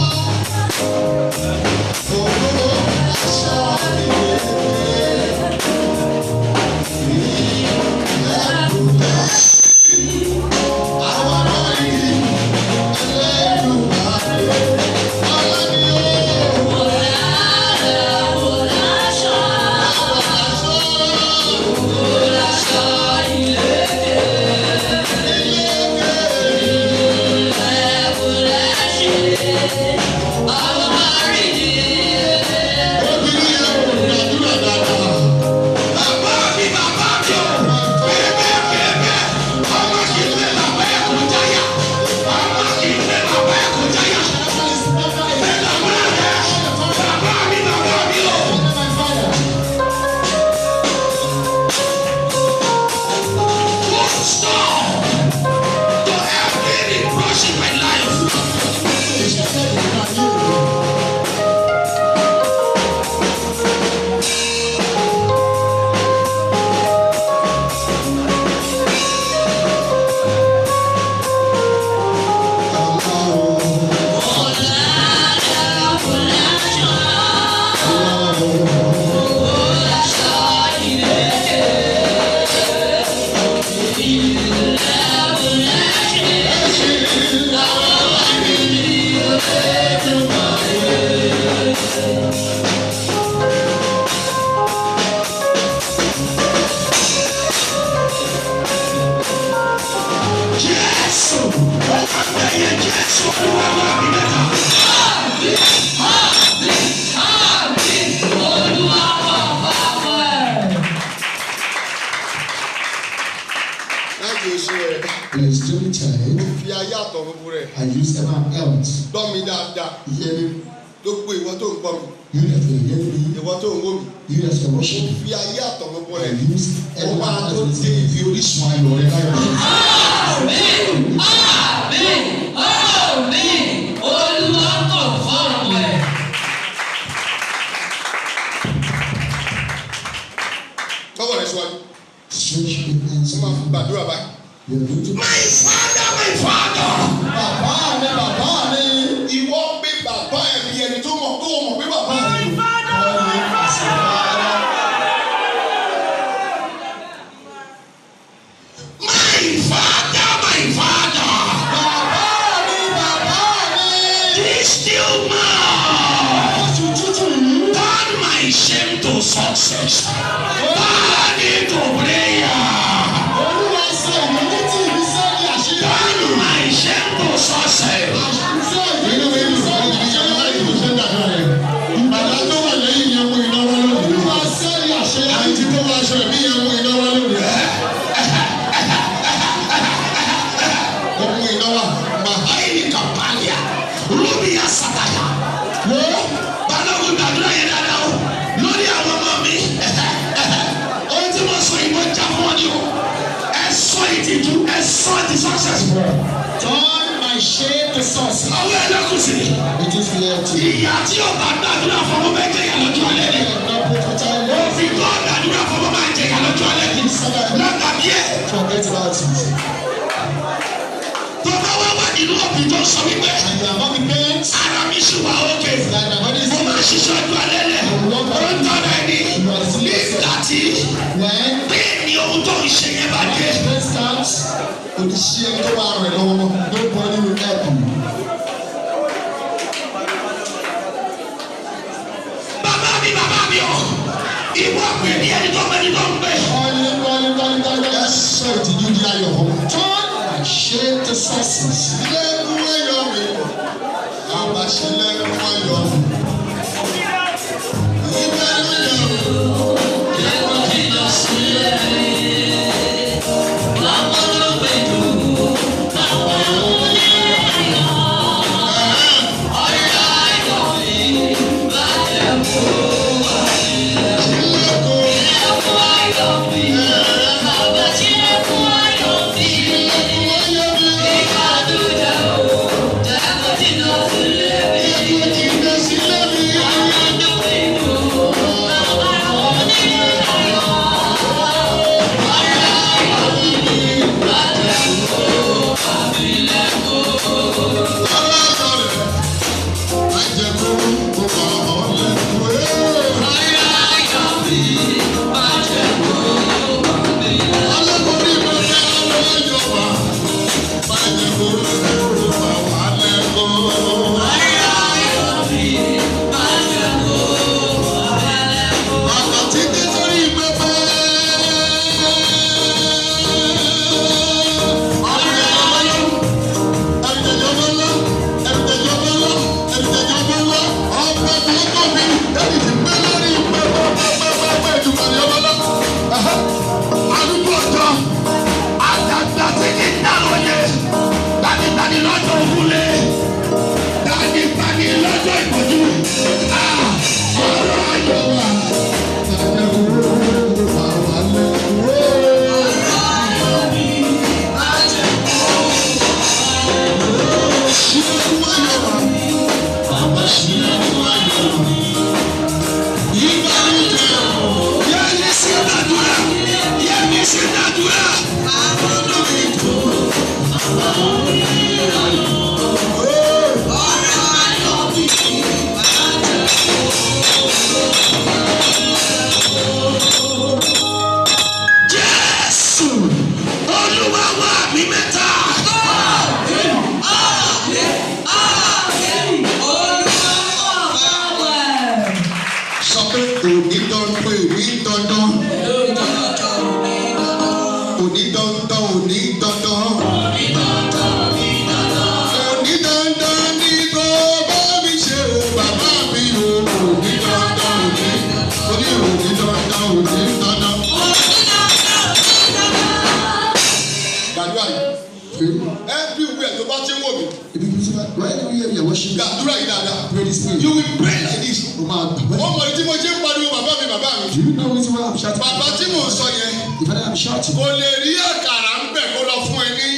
Speaker 6: Jésù Olúwa wá mi mẹ́ta.
Speaker 3: Àmín. Olúwa confirm ẹ̀.
Speaker 1: Láti oṣù rẹ̀,
Speaker 4: It is still child.
Speaker 1: fi ayé àtọ̀run fún rẹ̀.
Speaker 4: I use heaven and earth.
Speaker 1: Gbọ́ mi dáadáa.
Speaker 4: Hear me,
Speaker 1: Gbogbo ìwọ tó ń gbọ́ mi,
Speaker 4: you that will hear me,
Speaker 1: ìwọ tó ń wò mí.
Speaker 4: you that shall worship me.
Speaker 1: Fi ayé àtọ̀run fún
Speaker 4: I
Speaker 1: rẹ̀.
Speaker 4: use
Speaker 1: Ó
Speaker 4: heaven
Speaker 1: máa
Speaker 4: and
Speaker 1: tó
Speaker 4: earth.
Speaker 1: dé ibi orísun ayọ̀ rẹ̀ láyọ̀.
Speaker 3: Àmín. Àmín. Àmín. Olúwa confirm ẹ̀.
Speaker 1: Tọ́wọ́ rẹ̀ síwájú.
Speaker 4: Stretch your hands.
Speaker 1: Ó máa fi gbàdúrà báyìí.
Speaker 4: You are going to
Speaker 6: My father, my father.
Speaker 4: Bàbá mi, bàbá mi.
Speaker 1: Ìwọ pé bàbá ẹ̀ bí ẹni tó mọ̀ tó mọ̀ pé bàbá rẹ̀.
Speaker 5: My father, my father.
Speaker 6: My father, my father.
Speaker 4: Bàbá mi, bàbá mi.
Speaker 6: This new man.
Speaker 4: Oṣù tuntun yìí.
Speaker 6: Turn my shame to success. Turn it to prayer.
Speaker 4: Olúwa sọ ìdílé tí ìbí sẹ́ni àṣírí.
Speaker 6: Turn my shame to success.
Speaker 4: Àṣìṣe ìdílé tí ìbí sẹ́ni àṣeyọrí.
Speaker 1: Bàbá tó wà lẹ́yìn yẹn mú iná wá lónìí.
Speaker 4: Olúwa sẹ́ni àṣeyọrí.
Speaker 1: Àǹtí tó wọ aṣọ ẹ̀mí yẹn mú iná wá lónìí. Ó mú iná wá.
Speaker 6: Mahaili Kapalia. Rubia Sataya.
Speaker 4: Wo
Speaker 6: Balógun gbàdúrà yẹn dáadáa o. Lórí àwọn ọmọ mi. Ohun tí mo sọ yìí mo já fún ọ ní o. Ẹ sọ ìtìjú, ẹ sọ di success.
Speaker 4: turn my shame to success.
Speaker 6: Àwọn ẹlẹ́kùn sí.
Speaker 4: It is clear to you.
Speaker 6: Ìyá tí yóò bá gbàdúrà fún ọmọ bẹ́ẹ̀ jẹ́ ìyá lọ́jọ́ alẹ́ ni.
Speaker 4: Not pray for child.
Speaker 6: Òfin tó gbàdúrà fún ọmọ máa jẹ ìyá lọ́jọ́ alẹ́ ni. Lọ́tàbí ẹ̀.
Speaker 4: Forget about it.
Speaker 6: Tó bá wá wà nínú òbí tó sọ wípé
Speaker 4: And you are not the parents.
Speaker 6: ara mi sì wà ókè.
Speaker 4: That my body is
Speaker 6: Mo máa ṣiṣẹ́ ọjọ́ alẹ́ lẹ̀. Ó ń tọ́ra ẹni. Nígbà tí
Speaker 4: when
Speaker 6: bẹ́ẹ̀ ni ohun tó ń ṣe yẹn bá dé.
Speaker 4: this comes,
Speaker 1: Kò ní sí ẹni tó máa ràn ẹ́ lọ́wọ́ mọ́.
Speaker 4: nobody will help you.
Speaker 6: Bàbá mi bàbá mi o. Ìwọ pè ní ẹni tó mẹni tó ń gbé.
Speaker 4: Calling, calling, calling, calling.
Speaker 1: Ẹ sọ ìtìjú di ayọ̀ fún mi.
Speaker 4: Turn my shame to success.
Speaker 1: Lẹ́kún ayọ̀ mi, àbá ṣe lẹ́kún ayọ̀ mi. Ìgbà ayọ̀ mi,
Speaker 3: Jẹ́ jìnnà sílẹ̀ mi. Láwọn ló gbèdú, láwọn ló ní ayọ̀. Ọ̀rẹ́ ayọ̀ mi, bàjẹ́ kó wà sílẹ̀.
Speaker 1: lẹ́kún
Speaker 3: Ilẹ̀kùn ayọ̀ mi, bàbá ṣílẹ̀kùn ayọ̀ mi.
Speaker 1: ayọ̀ mi.
Speaker 3: Ìbànújẹ́ o, jẹ́ kó jìnnà sílẹ̀ mi.
Speaker 1: Jìnnà sílẹ̀ mi.
Speaker 3: Àwọn ló gbèdú,
Speaker 1: bá ti ń wò mí.
Speaker 4: If you crucify, right now here we are worshiping.
Speaker 1: Gbàdúrà yìí dáadáa.
Speaker 4: Pray this prayer.
Speaker 1: You will pray like this.
Speaker 4: O máa gbàgbọ́.
Speaker 1: Ó mọ̀ ní tí mo ṣe ń pariwo bàbá mi bàbá mi.
Speaker 4: Do you know reason why I'm shouting?
Speaker 1: Bàbá tí mò ń sọ yẹn
Speaker 4: The father I'm shouting.
Speaker 1: kò lè rí àkàrà ń bẹ̀ kó lọ fún ẹ ní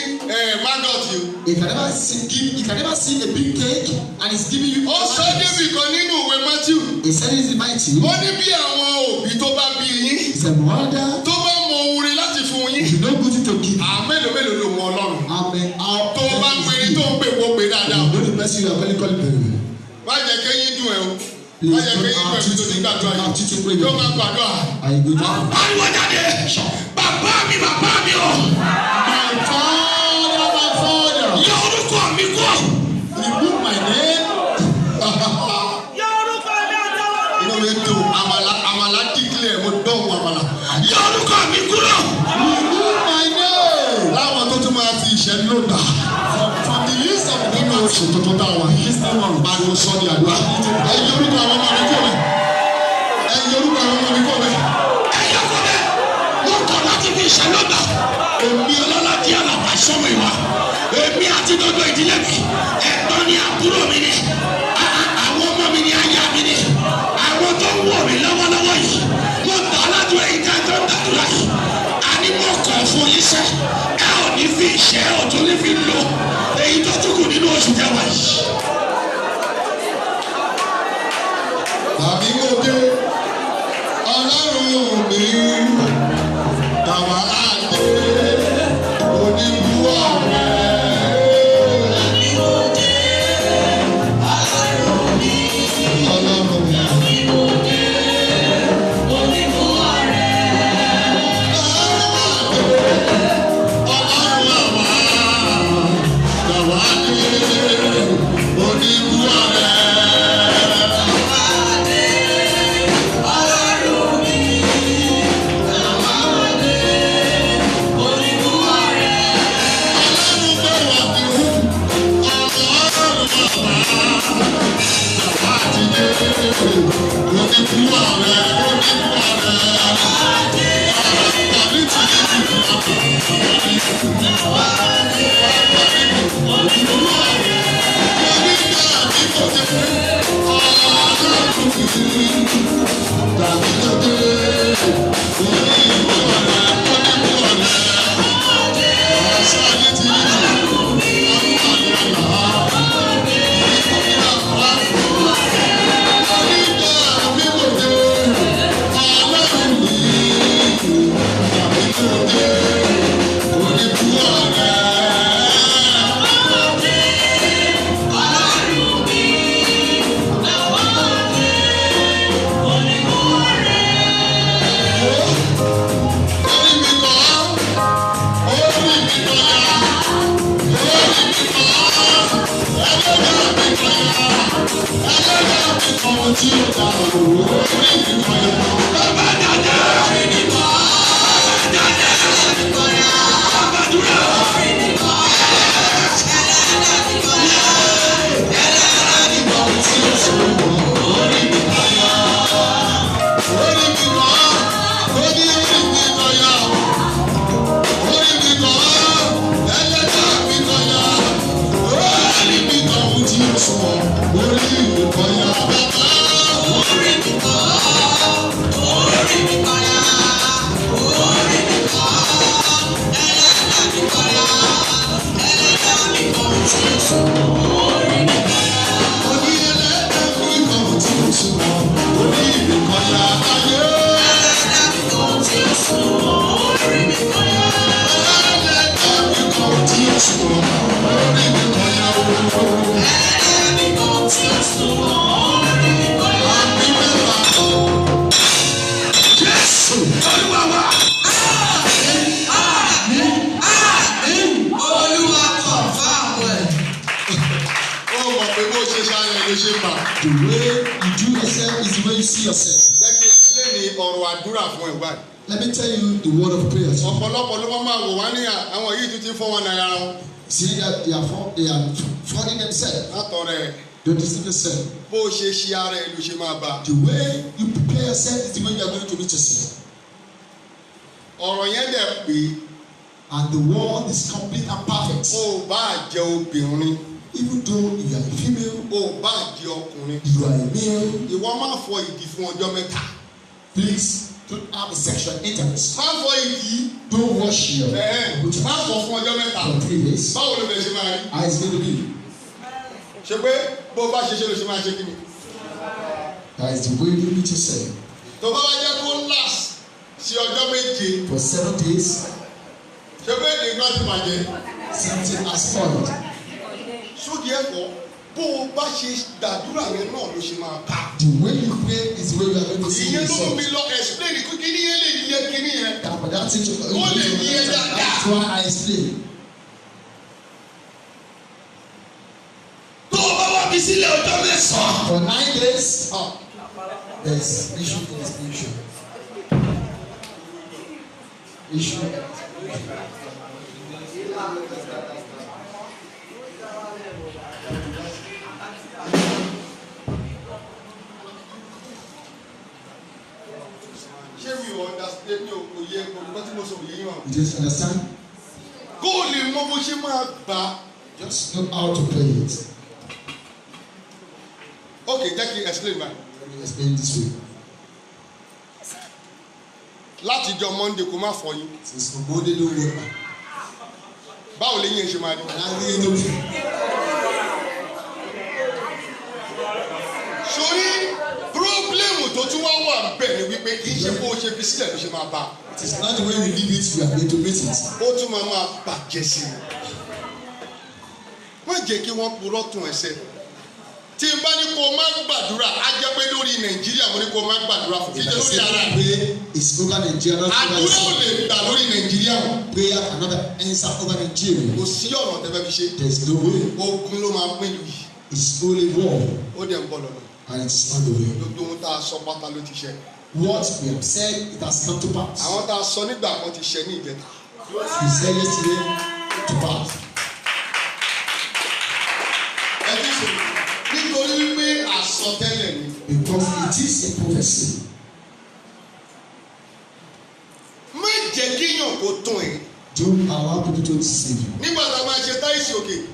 Speaker 1: maggot o.
Speaker 4: He can never see give. He can never see a big cake and he's giving you.
Speaker 1: Ó sọ débì kan nínú ìwé Matthew.
Speaker 4: He said it in mighty.
Speaker 1: Ó ní bí àwọn òbí tó bá bí yín
Speaker 4: He said, mother,
Speaker 1: tó bá mọ ohun rere láti fún yín.
Speaker 4: if you know good thing to give,
Speaker 1: À mélòó mélòó ló mọ Ọlọ́run.
Speaker 4: amen. How
Speaker 1: Tó o bá ń pè ní tó ń pè kó pè dáadáa.
Speaker 4: You know the person you are calling, calling very well.
Speaker 1: Má jẹ́ kéyín dùn ẹ́ o. Má
Speaker 4: Please
Speaker 1: jẹ́
Speaker 4: don't
Speaker 1: kéyín dùn ẹ́
Speaker 4: have
Speaker 1: bí tó ti gbàdúrà
Speaker 4: to have
Speaker 1: yìí.
Speaker 4: to pray.
Speaker 1: Yóò máa gbàdúrà.
Speaker 4: Are you good?
Speaker 6: Pariwo jáde. Bàbá mi bàbá mi o.
Speaker 4: My father, my father,
Speaker 6: Yọ orúkọ mi kúrò.
Speaker 4: remove my name.
Speaker 5: Yọ orúkọ mi àtàwọn ọmọ
Speaker 1: Inú mi dùn àmàlà àmàlà dígílẹ̀ mo dọ̀hún àmàlà.
Speaker 6: Yọ orúkọ mi kúrò.
Speaker 4: Remove my name
Speaker 1: Láwọn tó tún máa fi ìṣẹ́ ló gbà.
Speaker 4: from the list of the
Speaker 1: Nínú oṣù tuntun tá a wà.
Speaker 4: This new one.
Speaker 1: Pariwo sọ ní àdúrà. Ẹ yọ orúkọ àwọn ọmọ mi kúrò. Ẹ yọ orúkọ àwọn ọmọ mi kúrò.
Speaker 6: Ẹ yọ kó bẹ́ẹ̀. Mo kọ̀ láti fi ìṣẹ́ ló gbà. Èmi ọlọ́lá di àlàbà sọ́mọ ìwà. Èmi àti gbogbo ìdílé mi. Ẹ̀gbọ́n ni àbúrò mi ni. Àwọn ọmọ mi ni aya mi ni. Àwọn tó ń wò mí lọ́wọ́lọ́wọ́ yìí. Mo gbà aládùn ẹ̀yin tí a jọ ń gbàdúrà yìí. Àní mo kọ̀ fún yín sẹ́. Ẹ ò ní fi ìṣẹ́ ò tún ní fi lò. Èyí tó tún kù nínú oṣù kẹwàá yìí.
Speaker 1: Tàbí mo dé Ọlọ́run mi tàwa á dé oníbúwọ̀ rẹ̀. Ọlọ́run mi. Ọlọ́run àwa tàwa á dé oníbúwọ̀ rẹ̀.
Speaker 6: Bàbá dàda. Bàbá dàda. Bàbá dúró. Jésù Olúwa wa.
Speaker 2: Olúwa confirm ẹ̀.
Speaker 1: Ó mọ̀ pé bó ṣe ṣáré ló ṣe bà.
Speaker 4: The way you do yourself is the way you see yourself.
Speaker 1: Jẹ́ kí lè ní ọ̀rọ̀ àdúrà fún ẹ̀ báyìí.
Speaker 4: Let me tell you the word of prayer.
Speaker 1: Ọ̀pọ̀lọpọ̀ ló máa máa wò wá ní àwọn yìí tún ti ń fọ́ wọn náírà wọn.
Speaker 4: See that they are frauding themselves.
Speaker 1: Látọ̀rẹ̀
Speaker 4: Don't deceive yourself.
Speaker 1: bó ṣe ṣe ara ẹ̀ ló ṣe máa bá.
Speaker 4: The way you prepare yourself is the way you are going to meet yourself.
Speaker 1: Ọ̀rọ̀ yẹn dẹ̀ pé
Speaker 4: And the world is complete and perfect.
Speaker 1: O bá jẹ́ obìnrin,
Speaker 4: Even though you are a female,
Speaker 1: o bá jẹ́ ọkùnrin.
Speaker 4: you are a male,
Speaker 1: Ìwọ má fọ ìdí fún ọjọ́ 3.
Speaker 4: please don't have a sexual intercourse.
Speaker 1: Má fọ ìdí.
Speaker 4: Don't wash your
Speaker 1: Ẹ̀hẹ́n, má fọ fún ọjọ́ 3.
Speaker 4: for 3 days.
Speaker 1: Báwo ló bẹ̀ ṣe máa rí?
Speaker 4: How is it going to be?
Speaker 1: Ṣé pé bó o bá ṣe ṣe ló ṣe máa ṣe kí ni?
Speaker 4: That is the way you need to say.
Speaker 1: Tó bá wá jẹ́ kó last sí ọjọ́ 7.
Speaker 4: For 7 days,
Speaker 1: Ṣé pé nǹkan ti bàjẹ́?
Speaker 4: something has spoiled.
Speaker 1: Sódì ẹ̀kọ́ bó o bá ṣe gbàdúrà yẹn náà ló ṣe máa bá.
Speaker 4: The way you pray is the way you are going to see
Speaker 1: Ìyẹn ló mú mi
Speaker 4: results.
Speaker 1: lọ explain kí kíní yẹn lè yẹ kíní yẹn.
Speaker 4: But that's it.
Speaker 1: Ó lè yẹ dáadáa.
Speaker 4: That's why I explain.
Speaker 6: Tó o bá wá mi sílẹ̀ ọjọ́ 9.
Speaker 4: For 9 days, there is issue in the spiritual. Issue in the spiritual.
Speaker 1: Ṣé mi ò understand, mi ò kò yẹ kò nǹkan tí mo sọ òye yín wa?
Speaker 4: You just understand?
Speaker 1: Kó o lè mọ bó ṣe máa gbà.
Speaker 4: Just know how to pray it.
Speaker 1: Ok, jẹ́ kí n explain báyìí.
Speaker 4: Let me explain this way.
Speaker 1: Látijọ́ Monday kó má fọyín.
Speaker 4: Since from Monday, no work.
Speaker 1: Báwo lè yín ṣe máa rí?
Speaker 4: And I really know.
Speaker 1: Sórí problem tó tún wá wà bẹ́ẹ̀ ni wípé kì í ṣe bó o ṣe fi sílẹ̀ ló ṣe máa bá.
Speaker 4: It is not the way you leave it, you are going to meet it.
Speaker 1: Ó tún máa máa bàjẹ́ sí i. Má jẹ́ kí wọ́n purọ́ tún ẹsẹ̀. Tí n bá ní kó o má gbàdúrà, á jẹ́ pé lórí Nàìjíríà mo ní kó o má gbàdúrà fún kí
Speaker 4: If
Speaker 1: jẹ́
Speaker 4: I
Speaker 1: lórí
Speaker 4: say
Speaker 1: ara rẹ̀.
Speaker 4: pray, it's over Nigeria, not over
Speaker 1: Àdúrà ò
Speaker 4: yourself.
Speaker 1: lè gbà lórí Nàìjíríà o.
Speaker 4: Prayer cannot answer over Nigeria.
Speaker 1: Kò sí ọ̀nà tẹ́fẹ́ fi ṣe.
Speaker 4: There is no way.
Speaker 1: Ogun ló máa pín ìlú yìí.
Speaker 4: It's only war,
Speaker 1: Ó dẹ̀ ń bọ̀ lọ́nà.
Speaker 4: and it is on the way.
Speaker 1: Gbogbo ohun tá a sọ pátá ló ti ṣẹ.
Speaker 4: What we have said, it has come to pass.
Speaker 1: Àwọn tá a sọ nígbà kan ti ṣẹ ní ìjẹta.
Speaker 4: We said yesterday to pass.
Speaker 1: Ẹ ti sùn. Nítorí wípé àsọtẹ́lẹ̀ ni.
Speaker 4: Because it is a prophecy.
Speaker 1: Má jẹ́ kéèyàn kó tún ẹ̀.
Speaker 4: Don't allow people to deceive you.
Speaker 1: Nígbà tá a máa ṣe táìsì òkè,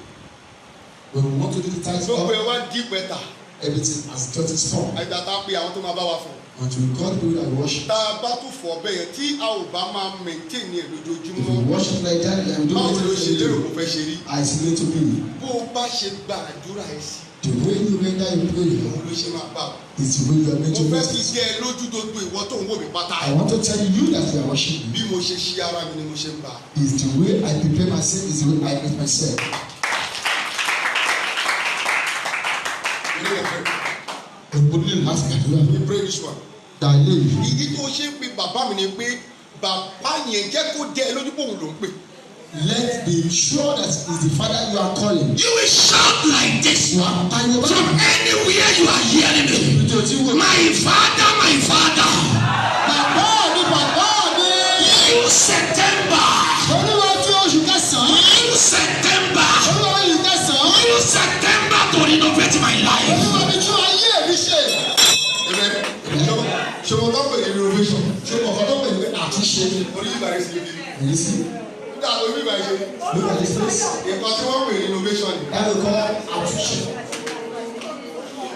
Speaker 4: When we want to do the tithe
Speaker 1: gbogbo
Speaker 4: up,
Speaker 1: ẹ̀ wá dí pẹ́ta.
Speaker 4: everything has got its form.
Speaker 1: Àgbà tá a pe àwọn tó máa bá wa fọ̀.
Speaker 4: Until we call the people that worship.
Speaker 1: Tá a bá tún fọ̀ bẹ́ẹ̀ yẹn tí a ò bá máa maintain ẹ̀
Speaker 4: If
Speaker 1: lójoojúmọ́.
Speaker 4: we worship like that and we
Speaker 1: Báwo
Speaker 4: don't
Speaker 1: ló
Speaker 4: maintain
Speaker 1: ṣe
Speaker 4: it
Speaker 1: lérò
Speaker 4: every
Speaker 1: kó
Speaker 4: day,
Speaker 1: fẹ́ ṣe rí?
Speaker 4: I is going to be.
Speaker 1: Bó o bá ṣe gba àdúrà ẹ sí,
Speaker 4: The way you render your prayer
Speaker 1: òun ló ṣe máa bá o.
Speaker 4: is the way you are meant
Speaker 1: Mo
Speaker 4: to
Speaker 1: fẹ́
Speaker 4: meet
Speaker 1: fi
Speaker 4: it.
Speaker 1: jẹ́ ẹ lójú gbogbo ìwọ tó ń wò mí pátá.
Speaker 4: I want to tell you that you are worshiping.
Speaker 1: Bí mo ṣe ṣe ara mi ni mo ṣe ń bá.
Speaker 4: Is the way I prepare myself, is the way I meet myself. Ògbó nílò láti gbàdúrà.
Speaker 1: We pray this one.
Speaker 4: Dàlẹ́ yìí.
Speaker 1: Ìdí tó ṣe ń pe bàbá mi ni pé bàbá yẹn jẹ́ kó jẹ́ ẹ lójú pé òun ló ń pè.
Speaker 4: Let be sure that it's the father you are calling.
Speaker 6: You will shout like this
Speaker 4: Wà á pariwo
Speaker 6: from
Speaker 4: báyìí.
Speaker 6: anywhere you are hearing me.
Speaker 4: Nítorí tí wò.
Speaker 6: My father, my father.
Speaker 4: Bàbá mi, bàbá mi.
Speaker 6: You September.
Speaker 4: Olúwa tí oṣù kẹsàn-án.
Speaker 6: You September.
Speaker 4: Olúwa oṣù kẹsàn-án.
Speaker 6: You September to renovate my life.
Speaker 4: Olúwa mi tún ayé mi ṣe.
Speaker 1: Amen. Ṣé mo tán pè ní renovation?
Speaker 4: Ṣé mo kọ́ tó pè ní àtúnṣe?
Speaker 1: Orí ìgbà yẹn ṣe bí.
Speaker 4: You see,
Speaker 1: Nígbà tó orí ìgbà yẹn ṣe rí.
Speaker 4: look at this place.
Speaker 1: Nǹkan tí wọ́n pè ní renovation ni.
Speaker 4: That we call àtúnṣe.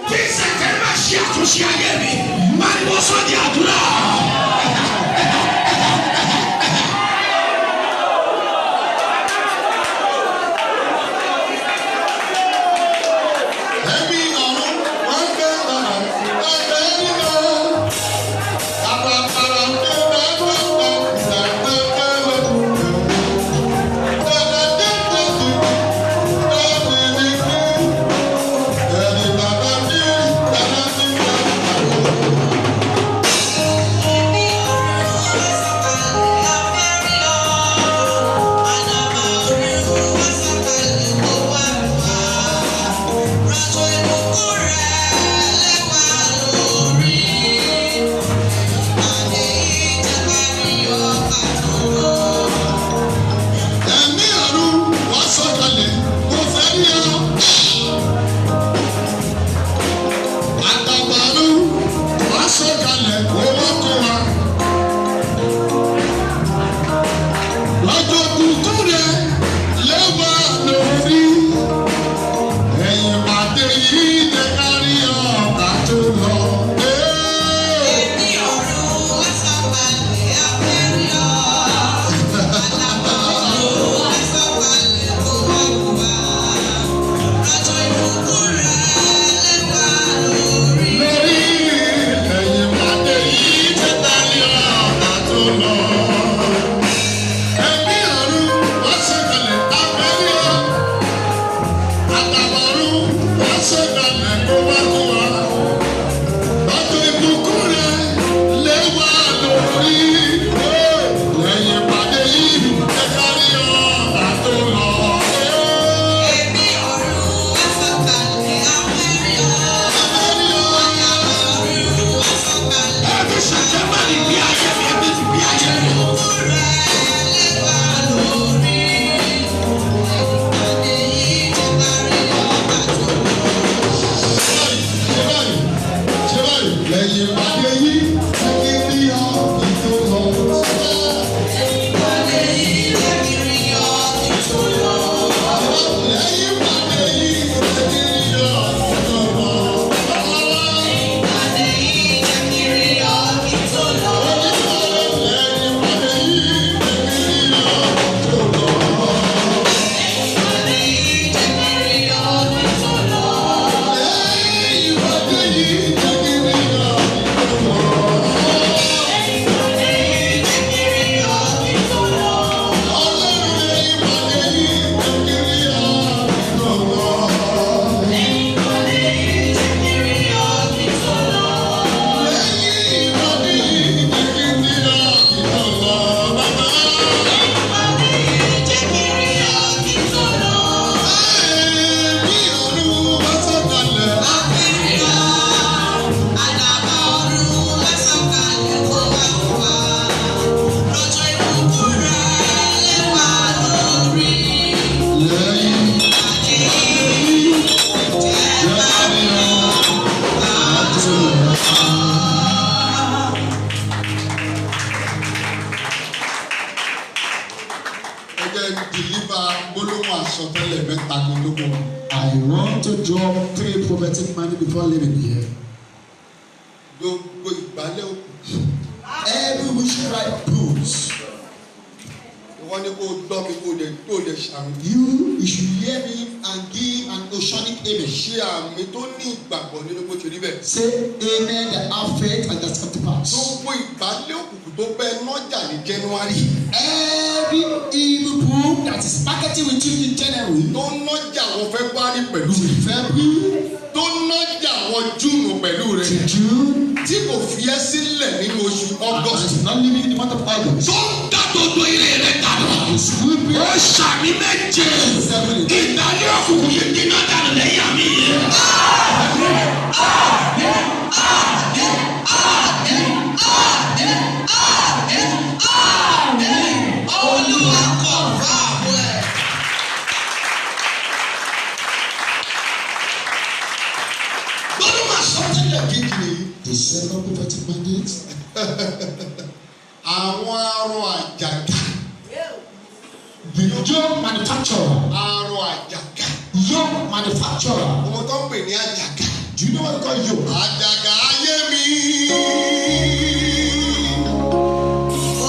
Speaker 6: Kí September ṣe àtúnṣe ayé mi. Pariwo sọ́jà àdúrà.
Speaker 1: Ẹbí ọ̀run wọ́n fẹ́ bàbá ẹgbẹ́ nígbà. Àpàpàrà tó bá tó bá ìgbà tó bá lọ. Dàdà dé tó tó bá mi ní kú. Ẹni bàbá mi dàdá mi bàbá.
Speaker 4: want to drop three prophetic money before leaving here.
Speaker 1: Gbogbo ìgbálẹ̀ òkú.
Speaker 4: Every witchcraft proves.
Speaker 1: Ìwọ ni kò gbọ́ mi kò dẹ̀ tó dẹ̀ ṣàmì.
Speaker 4: You should hear me and give an oceanic amen.
Speaker 1: Ṣe àmì tó ní ìgbàgbọ́ nínú bó ṣe rí bẹ́ẹ̀.
Speaker 4: Say amen that have faith and that's come to pass.
Speaker 1: Gbogbo ìgbálẹ̀ òkùnkùn tó bẹ́ẹ̀ nọ́jà ní January.
Speaker 4: Every evil book that is marketing with you in January,
Speaker 1: Tó nọ́jà wọ February pẹ̀lú rẹ̀.
Speaker 4: February
Speaker 1: Tó nọ́jà wọ June pẹ̀lú
Speaker 4: to
Speaker 1: rẹ̀.
Speaker 4: June,
Speaker 1: Tí kò fi ẹ́ sílẹ̀ nínú oṣù August.
Speaker 4: and is not living in the month of August.
Speaker 6: Tó ń dá gbogbo ire rẹ̀ dànù.
Speaker 4: Is weeping
Speaker 6: Ó ṣàmì méje.
Speaker 4: 7.
Speaker 6: Ìgbálẹ̀ òkùnkùn yìí gbiná dànù lẹ́yìn àmì yìí.
Speaker 2: Olúwa kọ̀ fáàmù ẹ̀.
Speaker 1: Gbọ́dọ̀ máa sọ tẹ́lẹ̀ kejì nìyí.
Speaker 4: The second prophetic mandate.
Speaker 1: Àwọn arọ àjàgà.
Speaker 4: The yoke manufacturer.
Speaker 1: Arọ àjàgà.
Speaker 4: Yoke manufacturer.
Speaker 1: Ọmọ tó ń pè ní àjàgà.
Speaker 4: Do you know what we call yoke?
Speaker 1: Àjàgà ayé mi.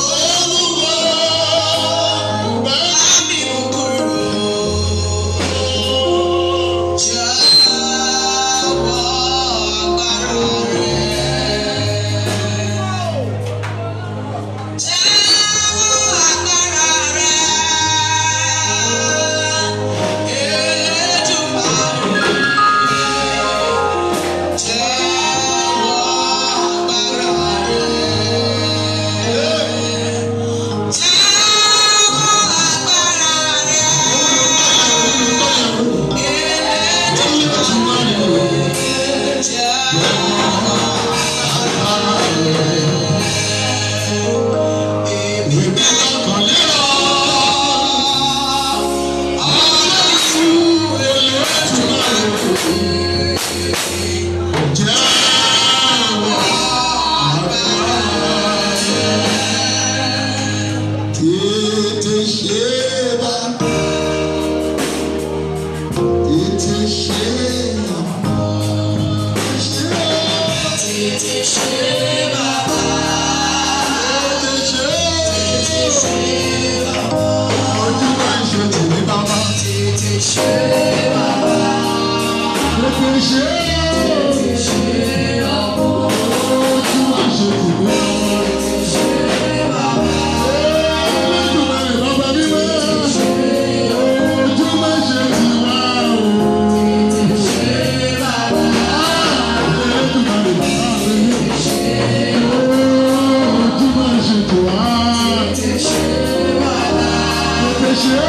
Speaker 1: Olúwa bá
Speaker 2: Àmì kúrò. Jọ̀wọ́ agbára rẹ̀. Jọ̀wọ́ agbára rẹ̀. Èdùmàrè. Jọ̀wọ́ agbára rẹ̀. Jọ̀wọ́ agbára rẹ̀.
Speaker 1: Tètè ṣe bá. Tètè ṣe bá.
Speaker 2: Tètè ṣe bàbá,
Speaker 1: Tètè ṣe.
Speaker 2: Tètè ṣe bàbá,
Speaker 1: Ojú máa ń ṣe tèmi bàbá.
Speaker 2: Tètè ṣe bàbá,
Speaker 1: Tètè ṣe.
Speaker 2: Tètè ṣe ọmọ,
Speaker 1: Ojú máa ń ṣe tèmi bàbá.
Speaker 2: Tètè ṣe bàbá,
Speaker 1: Olódùmarè bàbá mímọ́. Ojú máa ń ṣe tiwa o.
Speaker 2: Tètè ṣe bàbá,
Speaker 1: Olódùmarè bàbá mímọ́. Ojú máa ń ṣe tiwa.
Speaker 2: Tètè ṣe bàbá,
Speaker 1: Tètè ṣe.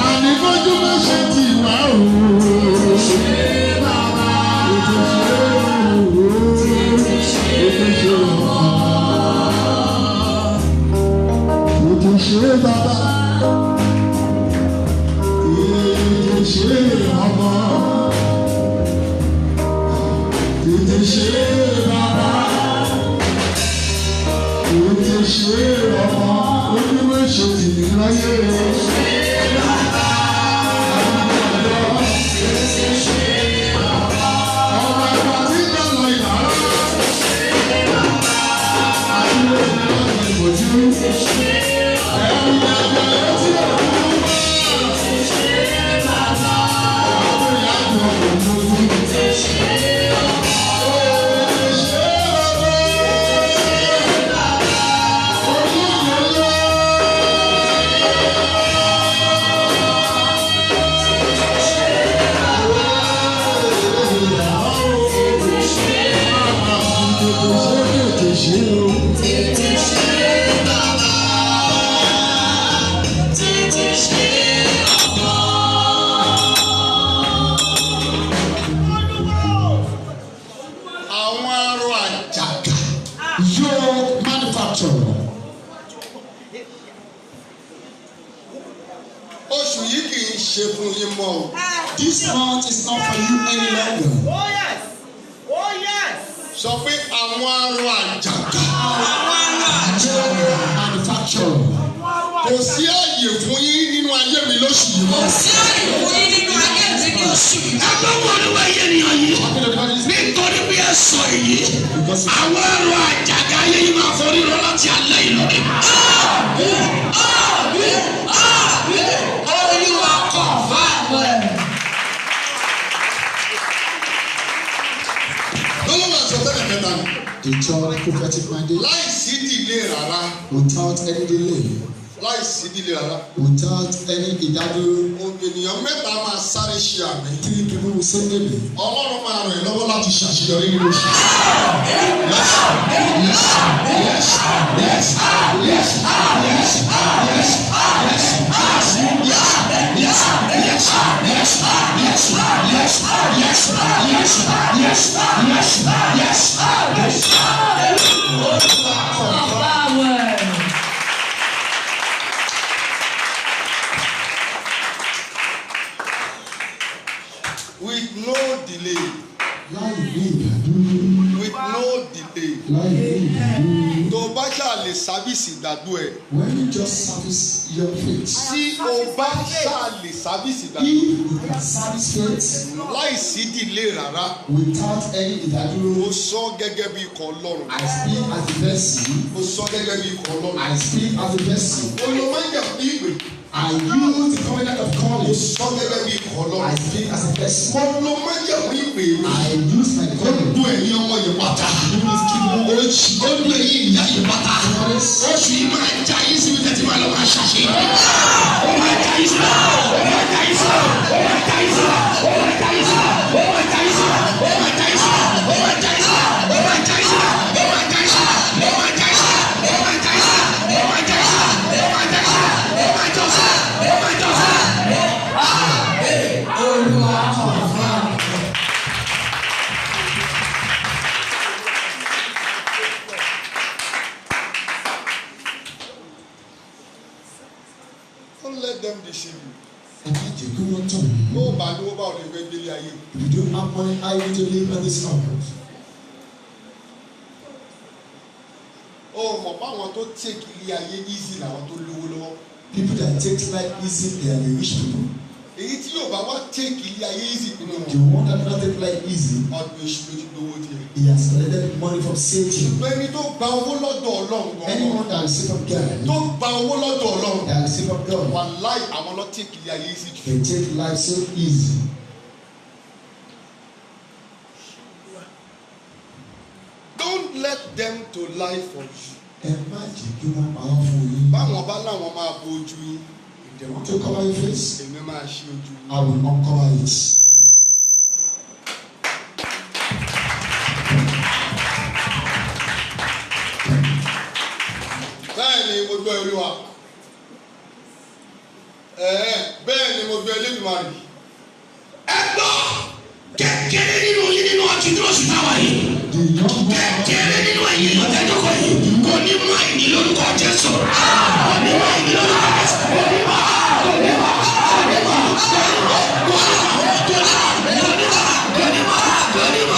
Speaker 1: Àní kójú máa ṣe tiwa o.
Speaker 2: Ṣe bàbá,
Speaker 1: Tètè ṣe o.
Speaker 2: Tètè ṣe
Speaker 1: Tètè ṣe o. Tètè ṣe bàbá. Tètè ṣe ọmọ. Tètè ṣe bàbá. Tètè ṣe ọmọ. Oníwèé ṣe tìmí láyé. Ọmọ ẹ̀fà nígbà lọ ìlà. Àti lóṣù lọ́sẹ̀ ìbòjú. Ẹ̀rù ẹ̀jẹ̀ létí òkú. Àwọn ìyá àgbà kò lójú. Tètè ṣe bàbá. Olúwo. Tètè ṣe o.
Speaker 2: Tètè ṣe bàbá, tètè ṣe ọmọ.
Speaker 1: Àwọn arọ àjàgà.
Speaker 4: Yoke manufacturer.
Speaker 1: Oṣù yìí kì í ṣe fún yín mọ́ o.
Speaker 4: This month is not for you any longer.
Speaker 5: Oh yes. Oh yes.
Speaker 1: Sọ pé àwọn arọ àjàgà.
Speaker 2: Àwọn ará àjọ
Speaker 4: Yoke manufacturer.
Speaker 1: Kò sí àyè. àyè fún yín nínú ayé mi lóṣù yìí mọ́.
Speaker 3: Kò sí àyè fún yín nínú ayé mi ní oṣù yìí.
Speaker 6: Ẹgbẹ́ wọn ni wọ́n yé ènìyàn yìí. Nítorí bí ẹ sọ èyí, àwọn ẹrù àjàgà ayé yìí máa forí rọ láti alẹ́ yìí lọ.
Speaker 3: Àmín, àmín, àmín. Olúwa confirm ẹ̀.
Speaker 1: Lọ́wọ́ àsọtẹ́lẹ̀ kẹta ni.
Speaker 4: The third prophetic mandate,
Speaker 1: Láì sí delay rárá.
Speaker 4: without any delay,
Speaker 1: Láì sí delay rárá.
Speaker 4: without any ìdádúró,
Speaker 1: Ènìyàn mẹ́ta máa sáré ṣe àmì.
Speaker 4: three people will say amen.
Speaker 1: Ọlọ́run máa ràn yín lọ́wọ́ láti ṣàṣeyọrí nínú oṣù. Yes, yes, yes, yes, yes, yes, yes, yes, yes, yes, yes, yes, yes, yes, yes, yes, yes, yes, yes, yes.
Speaker 3: Confirm ẹ̀.
Speaker 1: With no delay,
Speaker 4: Láì ní ìdádúró,
Speaker 1: with no delay.
Speaker 4: láì ní ìdádúró.
Speaker 1: Tó o bá ṣáà lè service ìgbàgbọ́ ẹ̀.
Speaker 4: When you just service your faith,
Speaker 1: Tí o bá ṣáà lè service ìgbàgbọ́
Speaker 4: if you can service faith
Speaker 1: láì sí delay rárá.
Speaker 4: without any ìdádúró,
Speaker 1: Mo sọ gẹ́gẹ́ bí ikọ̀ Ọlọ́run.
Speaker 4: I speak as a vessel.
Speaker 1: Mo sọ gẹ́gẹ́ bí ikọ̀ Ọlọ́run.
Speaker 4: I speak as a vessel.
Speaker 1: Olùmọ̀jà ìpè.
Speaker 4: I use the covenant of
Speaker 1: Mo
Speaker 4: calling.
Speaker 1: sọ gẹ́gẹ́ bí ikọ̀ Ọlọ́run.
Speaker 4: I speak as a vessel.
Speaker 1: Mo lo májẹ̀mú ìpè mi.
Speaker 4: I use my
Speaker 1: Ó
Speaker 4: calling.
Speaker 1: dún ẹ̀yin ọmọ yìí pátá. Ó dún ẹ̀yin ìyá yìí pátá. Oṣù yìí máa já yín síbi tẹ́tí máa lọ máa ṣàṣeyọrí. Ó máa já yín síbẹ̀. Ó máa já yín síbẹ̀. Ó máa já yín síbẹ̀. Ó máa já yín síbẹ̀. Ó máa já yín síbẹ̀. Ó máa já yín síbẹ̀. Ó máa já yín síbẹ̀. Ó máa já yín síbẹ̀. Ó máa já yín síbẹ̀. Ó máa já yín síbẹ̀. Ó máa já yín síbẹ̀. Ó máa já yín síbẹ̀. Ó máa já yín síbẹ̀. Ó máa já yín síbẹ̀. Ó máa já yín síbẹ̀.
Speaker 3: Àmín. Olúwa confirm ẹ̀.
Speaker 1: Don't let them deceive you.
Speaker 4: Ẹ má jẹ́ kí wọ́n tàn yín.
Speaker 1: Tó o bá lówó báwo lè fẹ́ gbélé ayé.
Speaker 4: If you don't have money, how you to live on this earth?
Speaker 1: O mọ̀ báwọn tó take ilé ayé easy làwọn tó lówó lọ́wọ́.
Speaker 4: People that take life easy, they are the rich people.
Speaker 1: Èyí tí yóò bá wá take ilé ayé easy nínú
Speaker 4: The
Speaker 1: wọn.
Speaker 4: one that do not take life easy,
Speaker 1: Ọdún èṣù ló ti gbowó tiẹ̀.
Speaker 4: he has collected money from Satan.
Speaker 1: Ṣùgbọ́n ẹni tó gba owó lọ́dọ̀ Ọlọ́run gan-an.
Speaker 4: Anyone that receive from God,
Speaker 1: Tó gba owó lọ́dọ̀ Ọlọ́run.
Speaker 4: that receive from God,
Speaker 1: Wàláì àwọn ló take ilé ayé easy jù.
Speaker 4: they take life so easy.
Speaker 1: Don't let them to lie for you.
Speaker 4: Ẹ má jẹ́ kí wọ́n parọ́ fún yín.
Speaker 1: Báwọn bá láwọn máa bo ojú yín.
Speaker 4: If they want to cover your face,
Speaker 1: Èmi máa ṣí ojú yín.
Speaker 4: I will uncover it.
Speaker 1: Bẹ́ẹ̀ ni mo gbọ́ Olúwa. Ẹ̀ẹ́ bẹ́ẹ̀ ni mo gbọ́ Elédùmarè.
Speaker 6: Ẹ gbọ́ kékeré nínú yín nínú ọtí tó oṣù táwa yìí.
Speaker 4: The young man,
Speaker 6: Kékeré nínú ẹ̀yin ìyọ̀tẹ́jọ́kọ̀ yìí kò ní mú àìní lórúkọ Jésù. Kò ní mú àìní lórúkọ Jésù. Kò ní mú kò ní mú kò ní mú kò ní mú kò ní mú kò ní mú kò ní mú kò ní mú.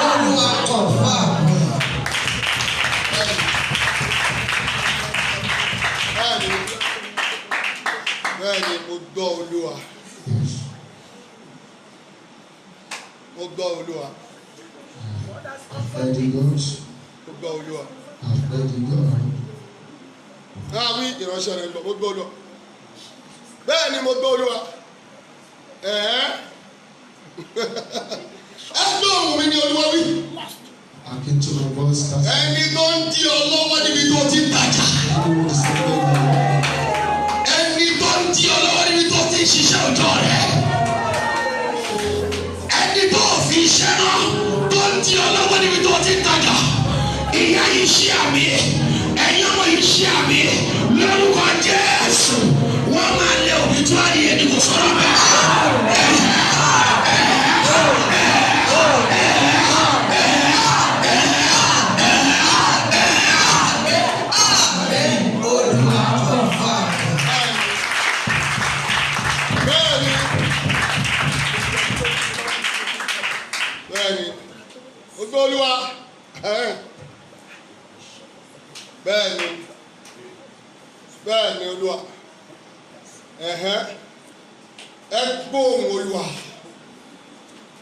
Speaker 3: Olúwa confirm ẹ̀.
Speaker 1: Bẹ́ẹ̀ ni bẹ́ẹ̀ ni mo gbọ́ Olúwa. Mo gbọ́ Olúwa.
Speaker 4: I've heard the God,
Speaker 1: Mo gbọ́ Olúwa.
Speaker 4: I've heard the God.
Speaker 1: Náà wí ìránṣẹ́ rẹ̀ ń bọ̀, mo gbọ́ Olúwa. Bẹ́ẹ̀ ni mo gbọ́ Olúwa. Ẹ̀ẹ́ ẹ gbọ́ ohùn mi ni Olúwa wí.
Speaker 4: Hearken to my voice, cast
Speaker 1: Ẹni tó ń di ọ lọ́wọ́ níbi tó ti ń tajà.
Speaker 4: anyone is standing
Speaker 6: Ẹni tó ń di ọ lọ́wọ́ níbi tó ti ń ṣiṣẹ́ òjọ́ rẹ̀. Ẹni tó fi iṣẹ́ náà tó ń di ọ lọ́wọ́ níbi tó ti ń tajà. Ìyá yìí ṣí àmì, ẹ̀yin ọmọ yìí ṣí àmì lórúkọ Jésù. Wọ́n máa lé òbí tó àyè ẹni kò sọ̀rọ̀ bẹ́ẹ̀.
Speaker 3: Olúwa confirm ẹ̀.
Speaker 1: Bẹ́ẹ̀ni bẹ́ẹ̀ni mo gbọ́ Olúwa. Ẹ̀ẹ́ bẹ́ẹ̀ni bẹ́ẹ̀ni Olúwa. Ẹ̀hẹ́n. Ẹ gbóhùn Olúwa.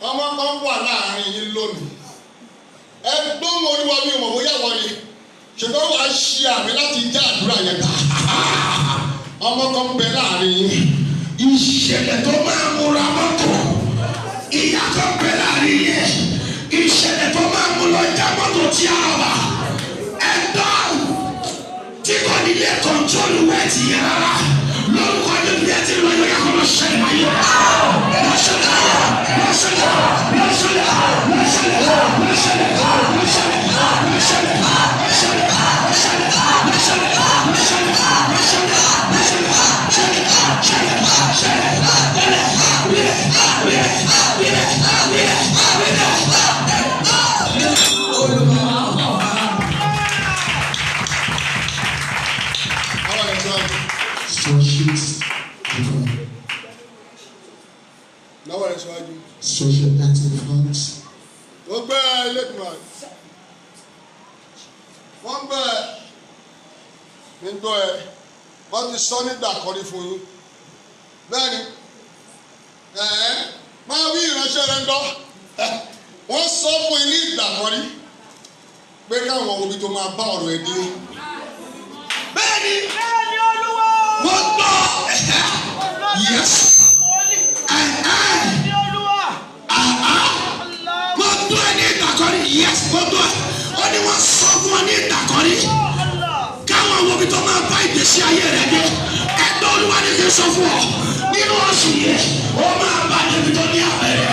Speaker 1: Ọmọ kan wà láàrin yín lónìí. Ẹ gbóhùn Olúwa, mi ò mọ̀ bóyá wọ́n ni. Ṣùgbọ́n wàá ṣe àmì láti já àdúrà yẹn gbà. Ọmọ kan bẹ láàrin yín.
Speaker 6: Ìṣẹ̀lẹ̀ tó máa múra mọ́tò, ìyá kan bẹ láàrin yẹn. Ìṣẹ̀lẹ̀ tó máa mú lọ já mọ́tò tí a rọ̀ bá ẹ̀dọ́ tí kò ní lè control weight yẹn rárá, lórúkọ Jésù, yẹn ti lọ yọ yẹ kó lọ ṣẹlẹ̀ láyé, lọ ṣẹlẹ̀, lọ ṣẹlẹ̀, lọ ṣẹlẹ̀, lọ ṣẹlẹ̀, lọ ṣẹlẹ̀, lọ ṣẹlẹ̀, lọ ṣẹlẹ̀, lọ ṣẹlẹ̀, lọ ṣẹlẹ̀, lọ ṣẹlẹ̀, lọ ṣẹlẹ̀, lọ ṣẹlẹ̀, lọ ṣẹlẹ̀, ṣẹlẹ̀, ṣẹlẹ̀, ṣẹlẹ̀, ṣẹlẹ̀, wílẹ̀, wílẹ̀, wílẹ̀, wílẹ̀, wílẹ̀.
Speaker 1: Àwọn ẹ̀ṣọ́ àjò.
Speaker 4: Stretch it in front.
Speaker 1: Lọ́wọ́ rẹ̀ síwájú.
Speaker 4: Stretch your hands in front.
Speaker 1: Ó gbẹ́ ẹlẹ́dùnmọ̀. Wọ́n gbẹ́ ẹ. Nígbọ́ ẹ. Wọ́n ti sọ nígbà kan rí fún yín. Bẹ́ẹ̀ni, ẹ̀ẹ́ máa wí, ìránṣẹ́ rẹ ń gbọ́. Wọ́n sọ fún yín ní ìgbà kan rí pé káwọn omi tó máa bá ọ̀rọ̀ ẹ dé.
Speaker 6: Bẹ́ẹ̀ni.
Speaker 5: Bẹ́ẹ̀ni, Olúwa.
Speaker 6: Mo gbọ́. Yes.
Speaker 5: Wòlíì ní Olúwa.
Speaker 6: Mo gbọ́ ẹ ní ìgbà kan rí. Yes, mo gbọ́ ẹ. Ó ní wọ́n sọ fún ọ ní ìgbà kan rí
Speaker 5: Allah.
Speaker 6: káwọn wo ibi tó máa bá ìgbésí ayé rẹ dé. Ẹgbẹ́ Olúwa ní kí n sọ fún ọ, nínú oṣù yìí, ó máa bá débi tó ní àpẹẹrẹ.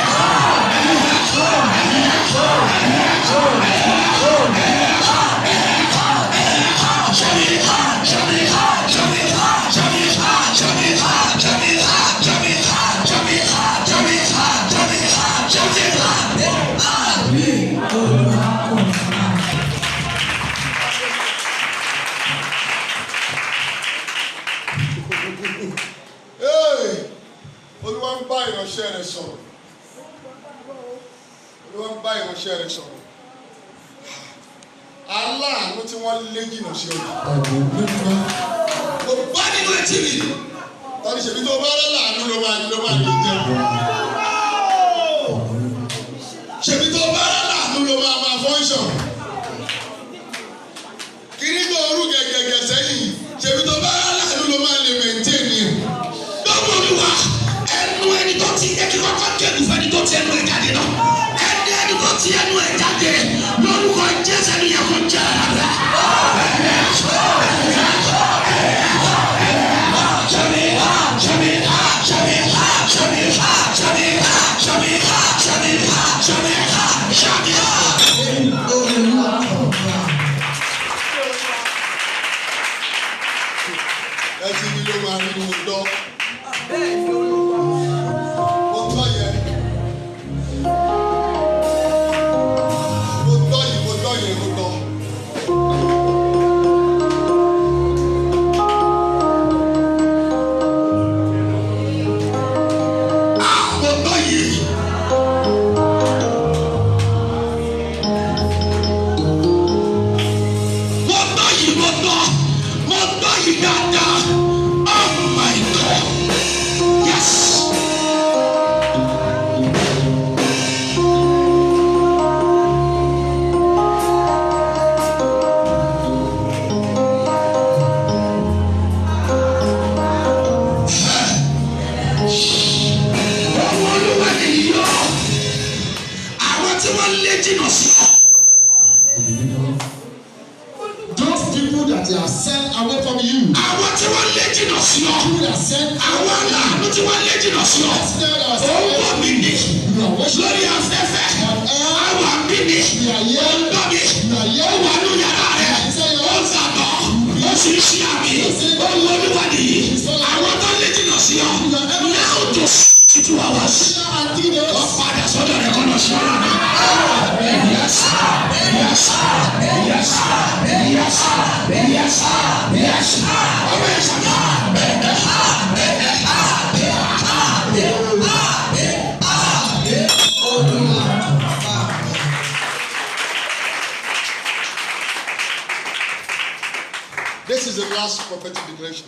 Speaker 6: Ṣẹ́mi, ṣẹ́mi, ṣẹ́mi, ṣẹ́mi, ṣẹ́mi, ṣẹ́mi, ṣẹ́mi, ṣẹ́mi, ṣẹ́mi, ṣẹ́mi, ṣẹ́mi.
Speaker 1: Hey! Olúwa ń bá ìránṣẹ́ rẹ̀ sọ̀rọ̀. Olúwa ń bá ìránṣẹ́ rẹ̀ sọ̀rọ̀. Aláàánú tí wọ́n lé jìnnà sí ọ̀nà. Mo bá nínú etí mi. Tọ́ni ṣèbí tó bá láàánú ló máa lè jẹun. Ṣèbí tó bá láàánú ló máa máa function. Kiri tó rú gẹ̀gẹ̀gẹ̀ sẹ́yìn. Ṣèbí tó bá láàánú ló máa lè maintain yẹn.
Speaker 6: Lọ́wọ́ Olúwa, ẹnu ẹni tó ti yẹ kí kọ́kọ́ kẹ́kùn fẹ́ni tó ti ẹnu ẹ̀ jáde náà, ẹni tó ti ẹnu ẹ̀ jáde, lórúkọ Jésù, ẹni yẹ kó jẹ́ ara rẹ̀. Ṣẹ́mi, ṣẹ́mi, ṣẹ́mi, ṣẹ́mi, ṣẹ́mi, ṣẹ́mi, ṣẹ́mi, ṣẹ́mi, ṣẹ́mi.
Speaker 1: Ẹ ti ní ló máa rí ni mo gbọ́. Mo gbọ́ yẹn. Mo gbọ́ yìí, mo gbọ́ yẹn, mo gbọ́.
Speaker 6: Mo gbọ́ yìí. Mo gbọ́ yìí, mo gbọ́. Mo gbọ́ yìí dáadáa. Oh my God. Yes. Ọmọ Olúwa nìyí o. Àwọn tí wọ́n lé jìnnà sí ọ.
Speaker 4: Those people that they are sent away from you,
Speaker 6: Àwọn tí wọ́n lé jìnnà sí ọ.
Speaker 4: people that sent
Speaker 6: Àwọn aláàánú tí wọ́n lé jìnnà sí ọ. Ó ń wọ̀ mí ní.
Speaker 4: you are worshiping
Speaker 6: Lórí afẹ́fẹ́. Àwọn àbí mi.
Speaker 4: you are
Speaker 6: Ó ń
Speaker 4: here,
Speaker 6: gbọ́ mi.
Speaker 4: you are
Speaker 6: Ó
Speaker 4: here,
Speaker 6: wà ní yàrá rẹ̀. Ó ń sàtọ̀. Ó sì ń ṣe àmì. Ó ń wọ Olúwa nìyí. Àwọn tó lé jìnnà sí ọ. Now to 2 hours.
Speaker 4: and 3 days.
Speaker 6: Ó padà sọ́dọ̀ rẹ̀ kọ́ lọ sí ọ̀rọ̀ rẹ̀. Yes. Ọmọ yẹn sàmì.
Speaker 1: This is the last prophetic declaration.